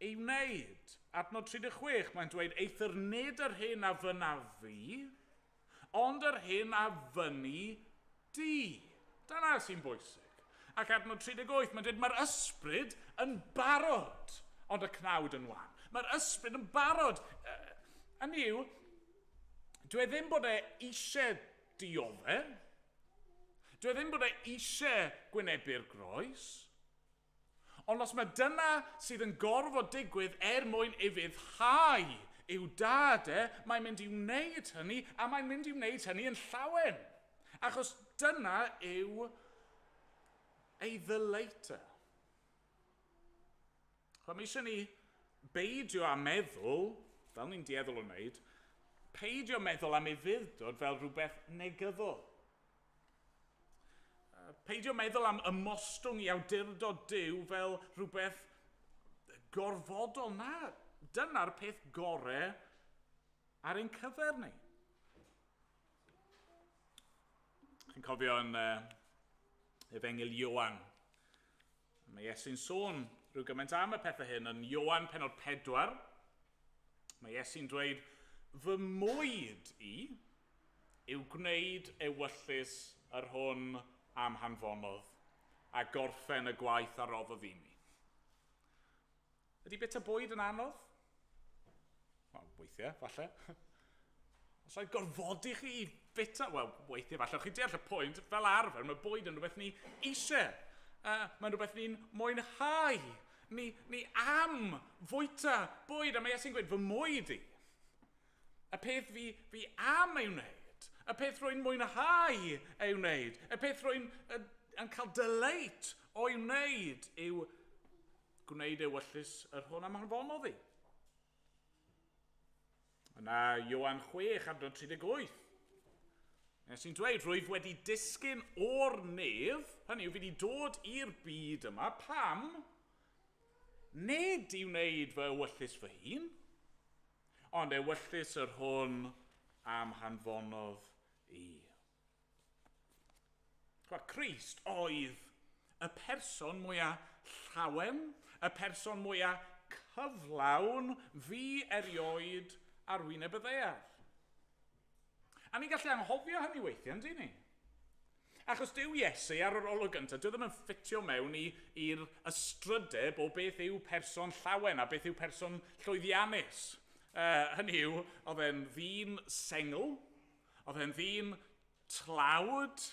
ei wneud. Adnod 36, mae'n dweud, eithr nid yr hyn a fynna fi, ond yr hyn a fynni di. Dyna sy'n bwysig. Ac adnod 38, mae'n dweud, mae'r ysbryd yn barod, ond y cnawd yn wan. Mae'r ysbryd yn barod. Hynny yw, Dwi e ddim bod e eisiau diodde. Dwi e ddim bod e eisiau gwynebu'r groes. Ond os mae dyna sydd yn gorfod digwydd er mwyn ufuddhau i'w dad e, mae'n mynd i wneud hynny, a mae'n mynd i wneud hynny yn llawen. Achos dyna yw ei ddyleit e. Chwa, mae eisiau ni beidio â meddwl, fel ni'n dueddol o wneud, peidio meddwl am ufudd-dod fel rhywbeth negyddol. Peidio meddwl am ymostwng i awdurdod Duw fel rhywbeth gorfodol. Na, dyna'r peth gorau ar ein cyfer ni. Chi'n cofio yn Efengyl Ioan. Mae Iesu'n sôn rhyw gymaint am y pethau hyn yn Ioan pennod 4. Mae Iesu'n dweud, fy mwyd i yw gwneud ewyllys yr hwn am hanfonodd a gorffen y gwaith a roddodd i mi. Ydy bita bwyd yn anodd? Wel, weithiau, falle. Os rhaid gorfodi chi i bita, wel, weithiau falle, chi'n deall y pwynt, fel arfer, mae bwyd yn rhywbeth ni eisiau. Mae'n rhywbeth ni'n mwynhau. Ni, ni am fwyta bwyd, a mae Iesu'n gweud, fy mwyd i. Y peth fi, fi am ei wneud, y peth rwy'n mwynhau ei wneud, y peth rwy'n yn cael delight o'i wneud yw gwneud ewyllys yr hwn am hanfonodd i. Yna Ioan 6, adnod 38. Nes i'n dweud, rwyf wedi disgyn o'r nef, hynny yw, fi wedi dod i'r byd yma, pam? Nid i wneud fy ewyllys fy hun, ond ewyllys yr hwn am hanfonodd i. Chwa, Crist oedd y person mwyaf llawen, y person mwyaf cyflawn fi erioed ar wyneb y ddaear. A ni'n gallu anghofio hynny weithiau, yndyn ni? Achos dyw Iesu ar yr olwg gyntaf, dyw e ddim yn ffitio mewn i'r ystrydeb o beth yw person llawen a beth yw person llwyddiannus. Hynny yw, oedd e'n ddyn sengl, oedd e'n ddyn tlawd,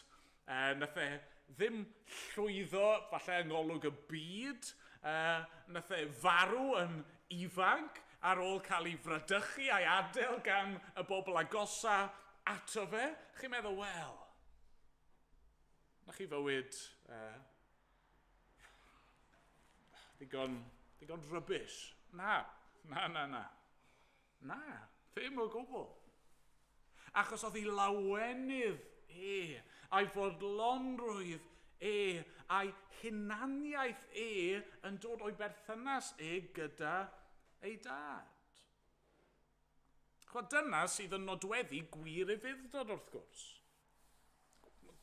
nath e ddim llwyddo falle yng ngolwg y byd, nath e farw yn ifanc ar ôl cael ei fradychu a'i adael gan y bobl agosa ato fe. Chi'n meddwl, wel, na chi fywyd ddigon, ddigon rubbish. Na, na, na, na. Na, ddim o gwbl. Achos oedd ei lawenydd e, a'i fodlonrwydd e, a'i hunaniaeth e yn dod o'i berthynas e gyda ei dad. Chwa, dyna sydd yn nodweddu gwir ufudd-dod wrth gwrs.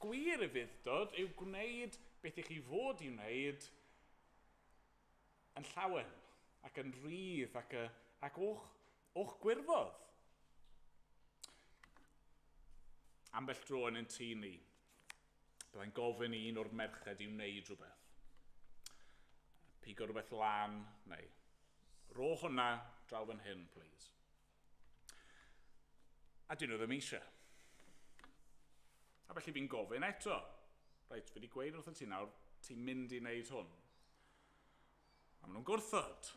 Gwir ufudd-dod yw gwneud beth i chi fod i wneud yn llawen ac yn rhydd ac, ac o'ch, o'ch gwirfodd. Ambell dro yn ein tŷ ni, byddai'n gofyn i un o'r merched i wneud rhywbeth. Pigo rhywbeth lan, neu ro hwnna draw fan hyn, please. A dyn nhw ddim eisiau. A felly fi'n gofyn eto. Reit, fi wedi gweud wrth ti nawr, ti'n mynd i wneud hwn. A maen nhw'n gwrthod.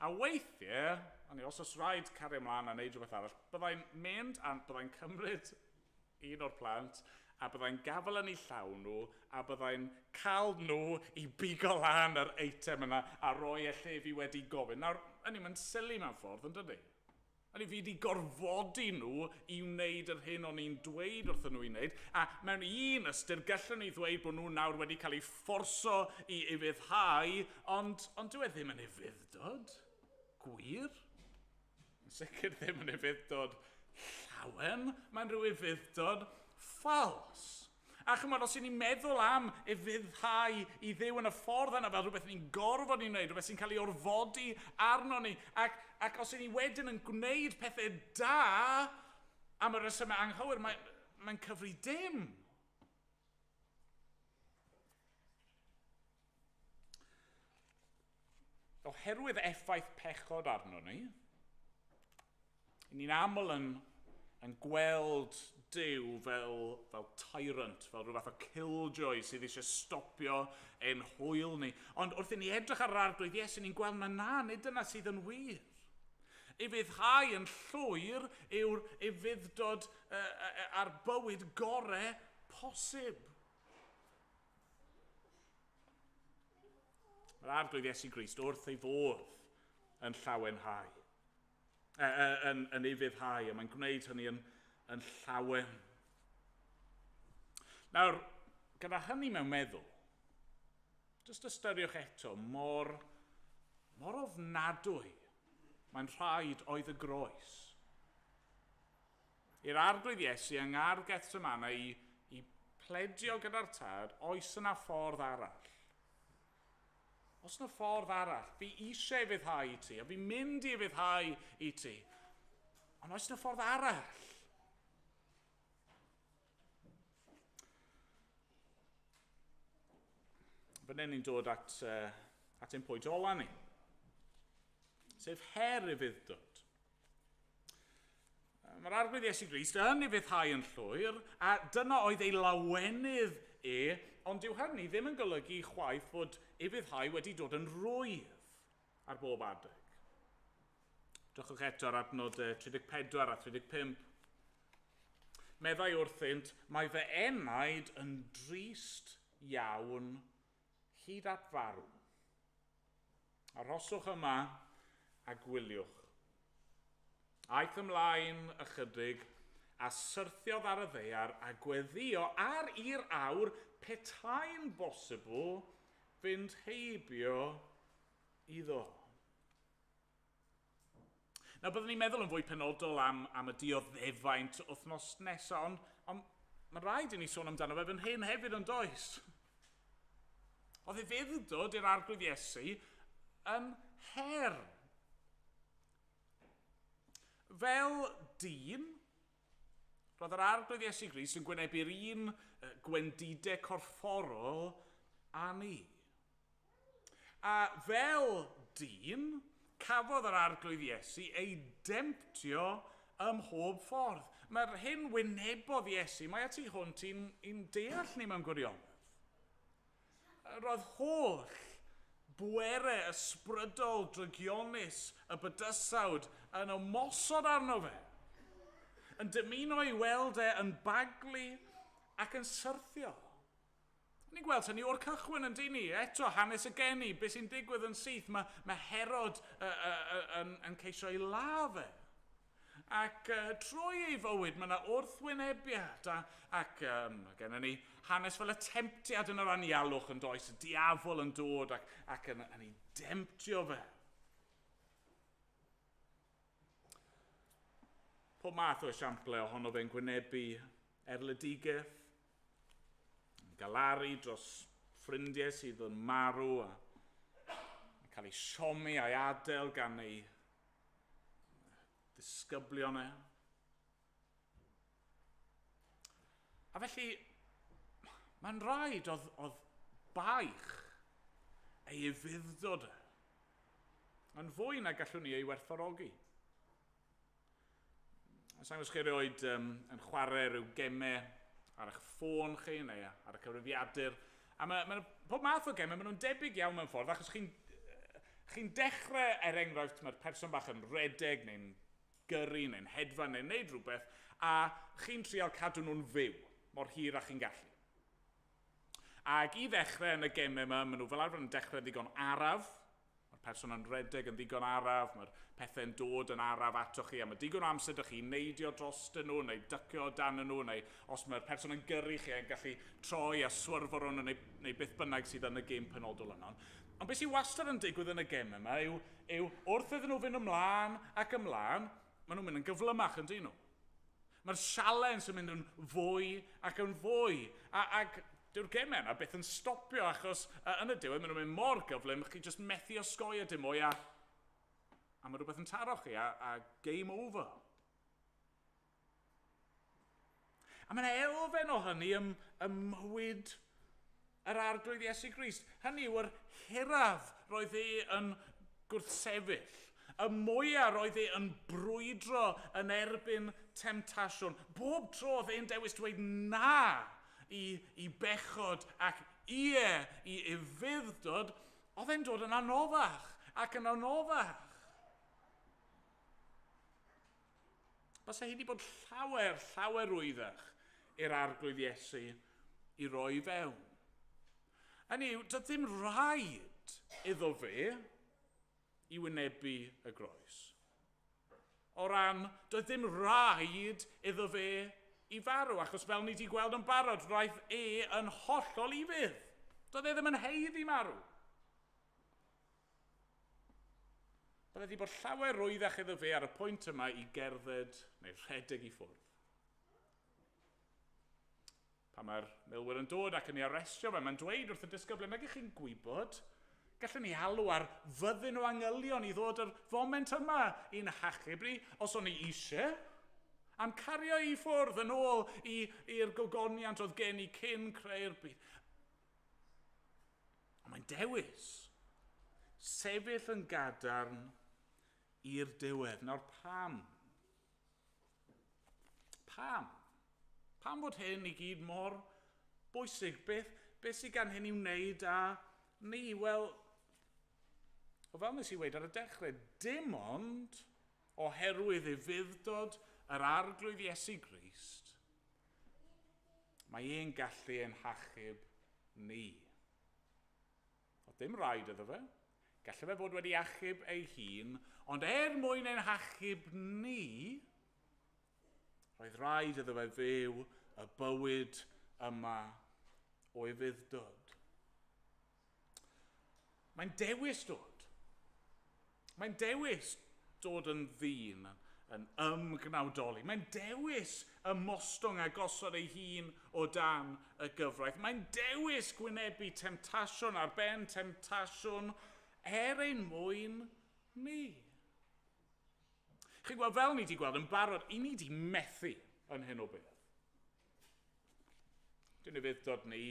A weithiau, a ni os oes rhaid cario ymlaen a wneud rhywbeth arall, byddai'n mynd a byddai'n cymryd un o'r plant a byddai'n gafael yn eu llaw nhw a byddai'n cael nhw i bigo lan yr eitem yna a roi e lle fi wedi gofyn. Nawr, hynny, mae'n silly mewn ffordd, yn dydy? Hynny, fi wedi gorfodi nhw i wneud yr hyn o'n i'n dweud wrthyn nhw i wneud, a mewn un ystyr gallwn ni ddweud bod nhw nawr wedi cael eu fforso i ufuddhau, ond, ond dyw e ddim yn ufudd-dod. Gwir? Yn sicr ddim yn ufudd-dod llawen, mae'n rhyw ufudd-dod ffals. A chymod, os y'n ni'n meddwl am ufuddhau i Dduw yn y ffordd yna fel rhywbeth ni'n gorfod ni'n wneud, rhywbeth sy'n cael ei orfodi arno ni, ac, ac os y'n ni wedyn yn gwneud pethau da am y rhesymau anghywir, mae'n mae cyfri dim. Oherwydd effaith pechod arno ni, ni'n aml yn, yn gweld Duw fel, fel tyrant, fel rhyw fath o killjoy sydd eisiau stopio ein hwyl ni. Ond wrth i ni edrych ar yr Arglwydd Iesu, ni'n gweld na na, nid dyna sydd yn wir. Ufuddhau yn llwyr yw'r ufudd-dod a'r bywyd gorau posib. Mae'r Arglwydd Iesu Grist wrth ei fodd yn llawenhau, yn, yn ufuddhau, a mae'n gwneud hynny yn, yn llawen. Nawr, gyda hynny mewn meddwl, jyst ystyriwch eto mor, mor ofnadwy mae'n rhaid oedd y groes. I'r Arglwydd Iesu yng Ngardd Gethsemane i, i pledio gyda'r Tad, oes yna ffordd arall? Oes yna ffordd arall? Fi eisiau ufuddhau i ti, a fi'n mynd i ufuddhau i ti. Ond oes yna ffordd arall? Fan hyn ni'n dod at, at ein pwynt ola ni, sef her ufudd-dod. Mae'r Arglwydd Iesu Grist yn ufuddhau yn llwyr, a dyna oedd ei lawenydd e, ond dyw hynny ddim yn golygu chwaith fod ufuddhau wedi dod yn rwydd ar bob adeg. Drychwch eto ar adnod 34 a 35. Meddai wrthynt, mae fy enaid yn drist iawn hyd at farw. Arhoswch yma a gwyliwch. Aeth ymlaen ychydig a syrthiodd ar y ddaear a gweddio ar i'r awr petai'n bosibl fynd heibio iddo. Nawr, byddwn ni'n meddwl yn fwy penodol am, am y dioddefaint wythnos nesaf, ond, ond mae'n rhaid i ni sôn amdano fe fan hyn hefyd yn does. Oedd ufudd-dod i'r Arglwydd Iesu yn her. Fel dyn, roedd yr Arglwydd Iesu Grist yn gwynebu'r un gwendidau corfforol â ni. A fel dyn, cafodd yr Arglwydd Iesu ei demtio ym mhob ffordd. Mae'r hyn wynebodd Iesu, mae at tu hwnt i'n, i'n deall ni mewn gwirionedd. Roedd holl bwerau ysbrydol drygionus y bydysawd yn ymosod arno fe, yn dymuno ei weld e yn baglu ac yn syrthio. Ni'n gweld hynny o'r cychwyn yn dyn ni. Eto, hanes y geni, beth sy'n digwydd yn syth, mae, mae Herod yn, yn ceisio ei ladd e. Ac trwy ei fywyd, mae yna wrthwynebiad. A, ac mae gennym ni hanes fel y temtiad yn yr anialwch yn does, y diafol yn dod ac, ac yn, yn ei demtio fe. Pob math o esiample ohono fe'n gwynebu erledigaeth, yn galaru dros ffrindiau sydd yn marw a yn cael ei siomi a'i adael gan ei ddisgyblion e. A felly, mae'n rhaid oedd, oedd baich ei ufudd-dod e yn fwy na gallwn ni ei werthfawrogi. Sa'n gwybod chi erioed um, yn chwarae rhyw gemau ar eich ffôn chi neu ar y cyfrifiadur. A mae, mae pob math o gemau, maen nhw'n debyg iawn mewn ffordd, achos chi'n chi dechrau, er enghraifft, mae'r person bach yn redeg neu'n gyrru neu'n hedfan neu'n neud rhywbeth, a chi'n trial cadw nhw'n fyw mor hir â chi'n gallu. Ac i ddechrau yn y gemau yma, maen nhw fel arfer yn dechrau ddigon araf. Mae'r person yn rhedeg yn ddigon araf, mae'r pethau'n dod yn araf ato chi, a mae digon o amser ydych chi'n neidio dros nhw, neu dycio dan nhw, neu os mae'r person yn gyrru chi yn gallu troi a swyrfo rhwng nhw, neu, neu beth bynnag sydd yn y gêm penodol yno. Ond beth sy'n wastad yn digwydd yn y gêm yma yw, yw wrth iddyn nhw fynd ymlaen ac ymlaen, maen nhw'n mynd yn gyflymach yn dyn nhw. Mae'r sialens yn mynd yn fwy ac yn fwy. A, ac dyw'r gemau yna byth yn stopio achos yn y diwedd maen nhw'n mynd mor gyflym, chi jyst methu osgoi y dim mwy a, a mae rhywbeth yn taro chi a, a game over. A mae'n elfen o hynny ym, ym mywyd yr Arglwydd Iesu Grist. Hynny yw yr hiraf roedd e yn gwrthsefyll. Y mwyaf roedd e yn brwydro yn erbyn temtasiwn, bob tro oedd e'n dewis dweud na i bechod ac ie i ufudd-dod, oedd e'n dod yn anoddach ac yn anoddach. Byse hi wedi bod llawer, llawer rwyddach i'r Arglwydd Iesu i roi fewn. Hynny yw, doedd ddim rhaid iddo fe i wynebu y groes. O ran, doedd ddim rhaid iddo fe i farw, achos fel ni wedi gweld yn barod, roedd e yn hollol ufudd. Doedd e ddim yn haeddu marw. Bydde wedi bod llawer rwyddach iddo fe ar y pwynt yma i gerdded neu rhedeg i ffwrdd. Pan mae'r milwyr yn dod ac yn ei arestio fe, mae'n dweud wrth y disgyblion, nag ych chi'n gwybod, gallwn ni alw ar fyddin o angylion i ddod yr foment yma i'n hachub ni, os o'n ni eisiau, am cario i ffwrdd yn ôl i'r gogoniant oedd gen i cyn creu'r byd. Ond mae'n dewis sefyll yn gadarn i'r diwedd. Nawr pam? Pam? Pam fod hyn i gyd mor bwysig? Beth sydd gan hyn i wneud â ni? Wel, o fel nes i weud ar y dechrau, dim ond oherwydd ufudd-dod yr Arglwydd Iesu Grist, mae e'n gallu ein hachub ni. Oedd dim rhaid iddo fe. Gallai fe fod wedi achub ei hun, ond er mwyn ein hachub ni, roedd rhaid iddo fe fyw y bywyd yma o ufudd-dod. Mae'n dewis dod. Mae'n dewis dod yn ddyn, yn ymgnawdoli. Mae'n dewis ymostwng a gosod ei hun o dan y gyfraith. Mae'n dewis gwynebu temtasiwn ar ben temtasiwn er ein mwyn ni. Chi'n gweld, fel ni wedi gweld yn barod, i ni wedi methu yn hyn o beth. Dyn ufudd-dod ni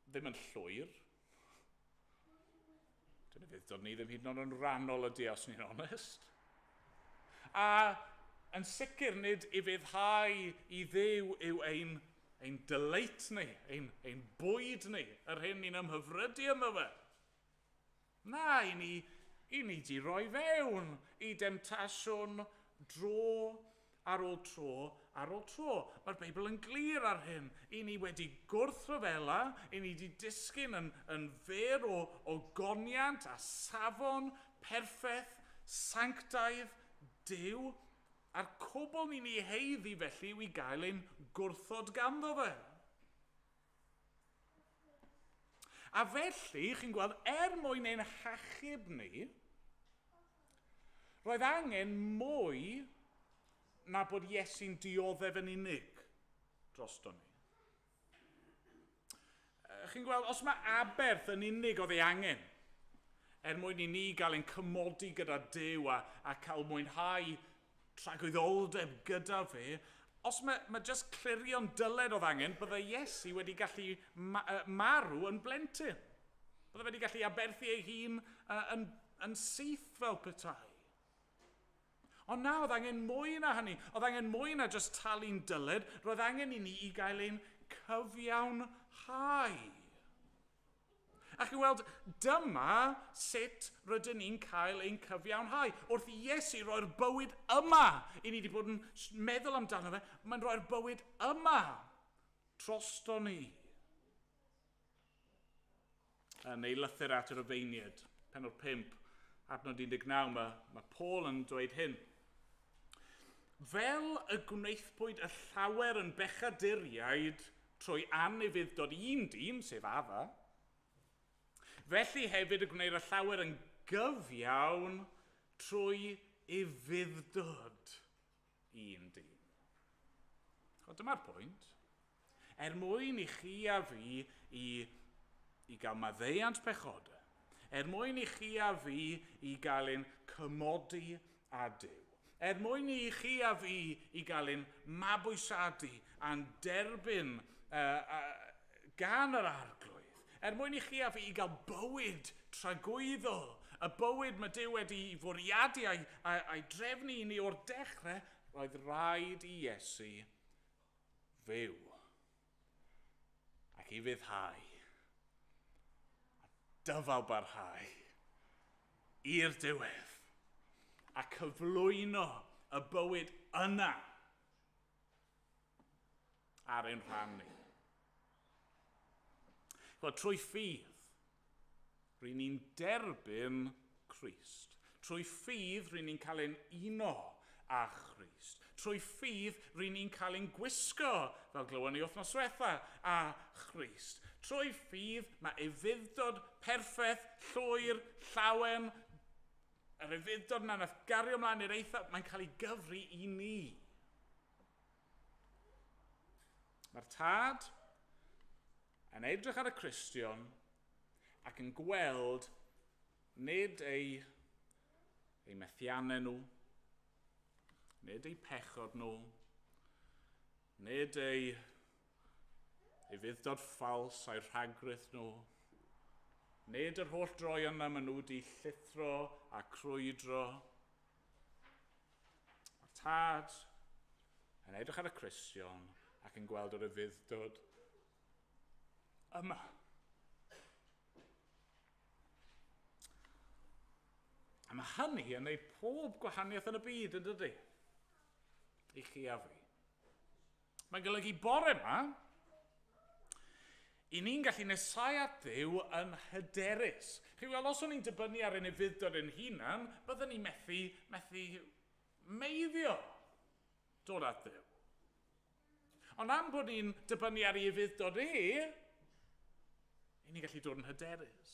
ddim yn llwyr. Dyn ufudd-dod ni ddim hyd yn oed yn rhannol ydy, os ni'n onest. A yn sicr nid ufuddhau i Dduw yw ein delight ni, ein bwyd ni, yr hyn ni'n ymhyfrydu ynddo fe. Na, i ni di roi fewn i demtasiwn dro ar ôl tro ar ôl tro. Mae'r Beibl yn glir ar hyn. I ni wedi gwrthryfela, i ni wedi disgyn yn fyr o goniant a safon perffaith, sanctaidd Duw, a'r cwbl ni'n ei haeddu felly yw i gael ein gwrthod ganddo fe. A felly, chi'n gweld, er mwyn ein hachub ni, roedd angen mwy na bod Iesu'n dioddef yn unig drosto ni. Chi'n gweld, os mae aberth yn unig oedd ei angen, er mwyn i ni gael ein cymodi gyda Duw a cael mwynhau tragwyddoldeb gyda fe, os mae just clirio'n dyled oedd angen, bydde Iesu wedi gallu marw yn blentyn. Bydde wedi gallu aberthu ei hun yn syth fel petai. Ond na, oedd angen mwy na hynny. Oedd angen mwy na just talu'n dyled. Roedd angen i ni i gael ein cyfiawnhau. A chi'n weld, dyma sut rydyn ni'n cael ein cyfiawnhau. Wrth i Iesu roi'r bywyd yma, i ni wedi bod yn meddwl amdano fe, mae'n rhoi'r bywyd yma drosto ni. Yn ei lythyr at y Rufeiniaid, pennod 5, adnod 19, mae Paul yn dweud hyn. Fel y gwnaethpwyd y llawer yn bechaduriaid trwy anufudd-dod un dyn, sef Adda, felly hefyd y gwneir y llawer yn gyfiawn trwy ufudd-dod un dyn. O, dyma'r pwynt. Er mwyn i chi a fi i gael maddeuant pechodau, er mwyn i chi a fi i gael ein cymodi â Duw, er mwyn i chi a fi i gael ein mabwysiadu a'n derbyn gan yr Arglwydd, er mwyn i chi a fi i gael bywyd tragwyddol, y bywyd mae Duw wedi ei fwriadu a'i drefnu i ni o'r dechrau, Roedd rhaid i Iesu fyw ac i fyddhau a dyfal barhau i'r diwedd a cyflwyno y bywyd yna ar ein rhan ni. Wel, trwy ffydd, ry'n ni'n derbyn Crist. Trwy ffydd, ry'n ni'n cael ein uno â Christ. Trwy ffydd, ry'n ni'n cael ein gwisgo, fel glywon ni wythnos diwetha, â Christ. Trwy ffydd, mae ufudd-dod perffaith, llwyr, llawen, yr ufudd-dod yna nath gario ymlaen i'r eitha, mae'n cael ei gyfri i ni. Mae'r tad yn edrych ar y Cristion ac yn gweld nid ei, ei methiannau nhw, nid eu pechod nhw, nid ei, ei fuddod ffals a'i rhagrith nhw, nid yr holl droion yna maen nhw wedi llithro a crwydro. Mae'r tad yn edrych ar y Cristion ac yn gweld yr ufudd-dod yma. A mae hynny yn gwneud pob gwahaniaeth yn y byd, yn dydy? I chi a fi. Mae'n golygu bore yma, i ni'n gallu nesau at Dduw yn hyderus. Chi weld, os o'n i'n dibynnu ar ein ufudd-dod ein hunan, byddwn ni'n methu, methu meiddio dod at Dduw. Ond am bod ni'n dibynnu ar ei ufudd-dod e, i ni'n gallu dod yn hyderus.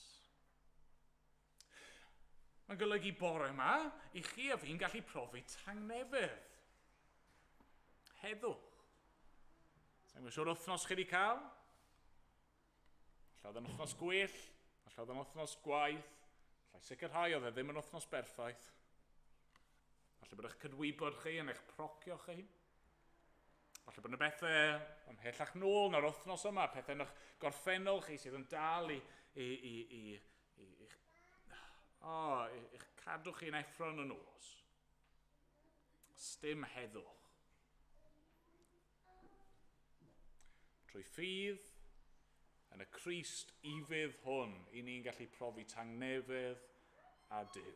Mae'n golygu bore yma i chi a fi'n gallu profi tangnefedd. Heddwch. Sa'n gwybod siwr wythnos chi wedi cael? Alla oedd yn wythnos gwell, alla oedd yn wythnos gwaith, alla sicrhau oedd e ddim yn wythnos berffaith. Falle bod eich cydwybod chi yn eich procio chi. Falle bod yna bethau ymhellach nôl na'r wythnos yma, pethau yn eich gorffennol chi sydd yn dal i, i, i, i, i, i'ch, oh, i'ch cadw chi'n effro yn y nos. Sdim heddwch. Trwy ffydd yn y Crist ufudd hwn, i ni'n gallu profi tangnefedd a Duw.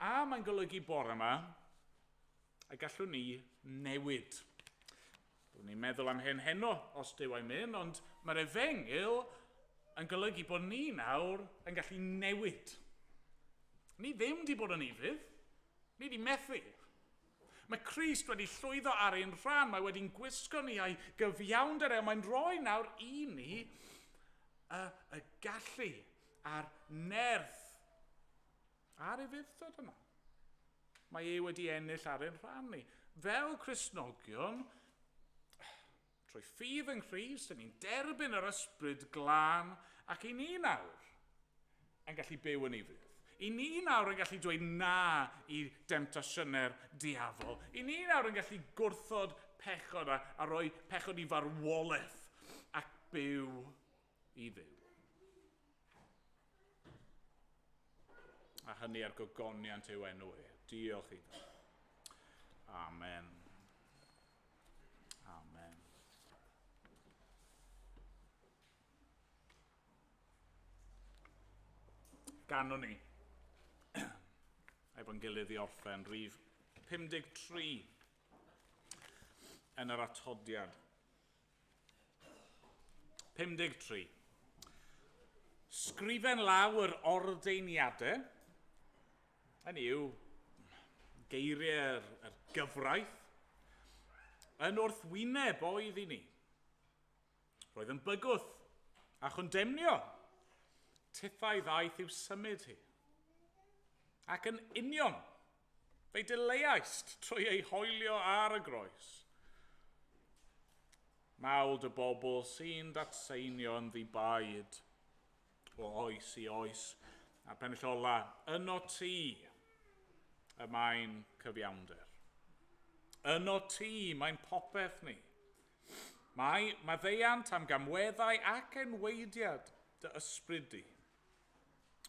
A mae'n golygu bore yma y gallwn ni newid. Byddwn ni'n meddwl am hyn heno, os Duw a'i myn, ond mae'r efengyl yn golygu bod ni nawr yn gallu newid. Ni ddim wedi bod yn ufudd, ni wedi methu. Mae Crist wedi llwyddo ar ein rhan, mae wedi'n gwisgo ni a'i gyfiawnder e, mae'n rhoi nawr i ni y, y gallu a'r nerth a'r ufudd-dod yma. Mae e wedi ennill ar ein rhan ni. Fel Cristnogion, trwy ffydd yng Nghrist, ni'n derbyn yr ysbryd glân ac i ni nawr yn gallu byw yn ufudd. I ni nawr yn gallu dweud na i demtasiynau'r diafol. I ni nawr yn gallu gwrthod pechod a, a rhoi pechod i farwolaeth ac byw i Dduw. A hynny ar gogoniant yw enw e. Diolch iddo. Amen. Amen. Ganwn ni. Efo'n gilydd i orffen, rhif 53 yn yr atodiad. 53. Sgrifen law yr ordeiniadau, hynny yw geiriau'r yr gyfraith, yn wrthwyneb oedd i ni. Roedd yn bygwth a chondemnio. Tithau ddaeth i'w symud hi. Ac yn union, fe'i dileaist trwy ei hoelio ar y groes. Mawl dy bobl sy'n datseinio yn ddi-baid o oes i oes. A'r pennill ola, yno ti y mae'n cyfiawnder. Yno ti mae'n popeth ni. Mae maddeuant am gamweddau ac enweidiad dy ysbryd di.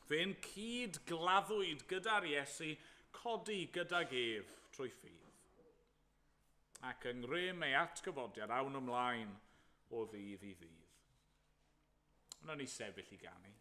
Fe'n cyd gladdwyd gyda'r Iesu codi gydag ef trwy ffydd. Ac yng ngrym ei atgyfodiad awn ymlaen o ddydd i ddydd. Wnawn ni sefyll i ganu.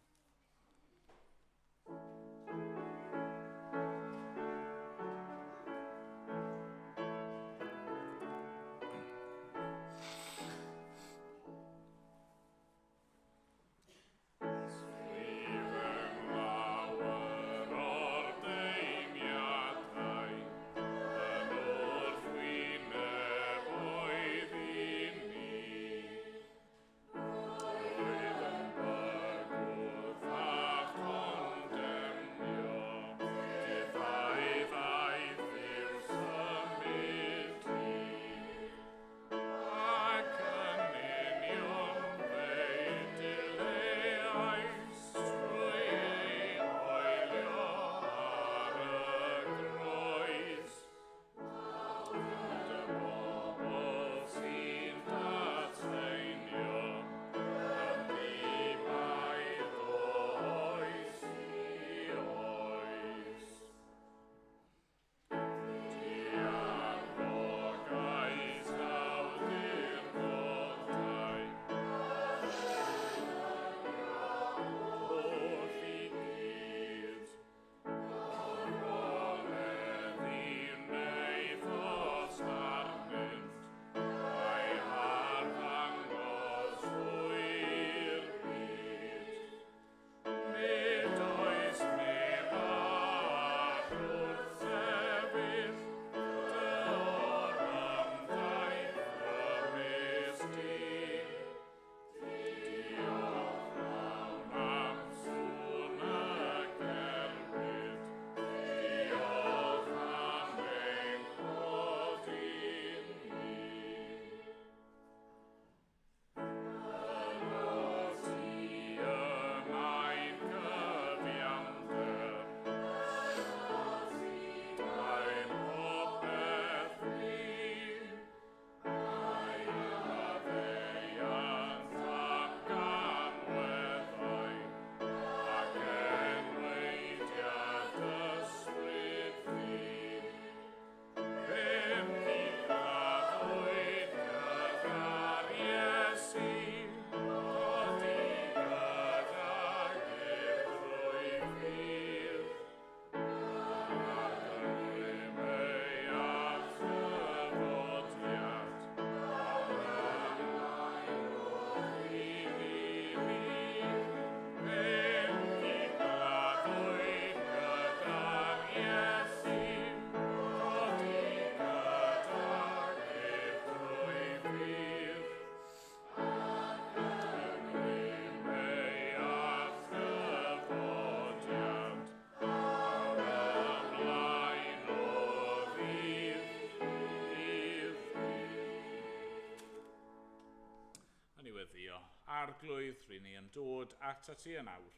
Arglwydd, ry'n ni yn dod atat ti yn awr.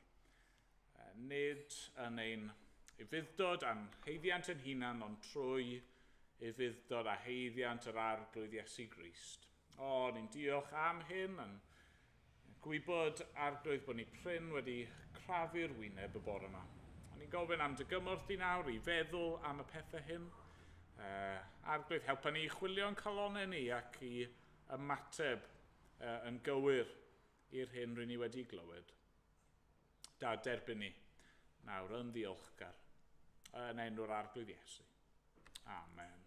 Nid yn ein ufudd-dod a'n haeddiant yn hunan, ond trwy ufudd-dod a haeddiant yr Arglwydd Iesu Grist. O, ni'n diolch am hyn, yn gwybod, Arglwydd, bod ni prin wedi crafu'r wyneb y bore yma. O'n ni'n gofyn am dy gymorth di nawr i feddwl am y pethau hyn. Arglwydd, helpa ni i chwilio'n calonnau ni ac i ymateb yn gywir i'r hyn rydyn ni wedi glywed. Da, derbyn ni nawr yn ddiolchgar yn enw'r Arglwydd Iesu. Amen.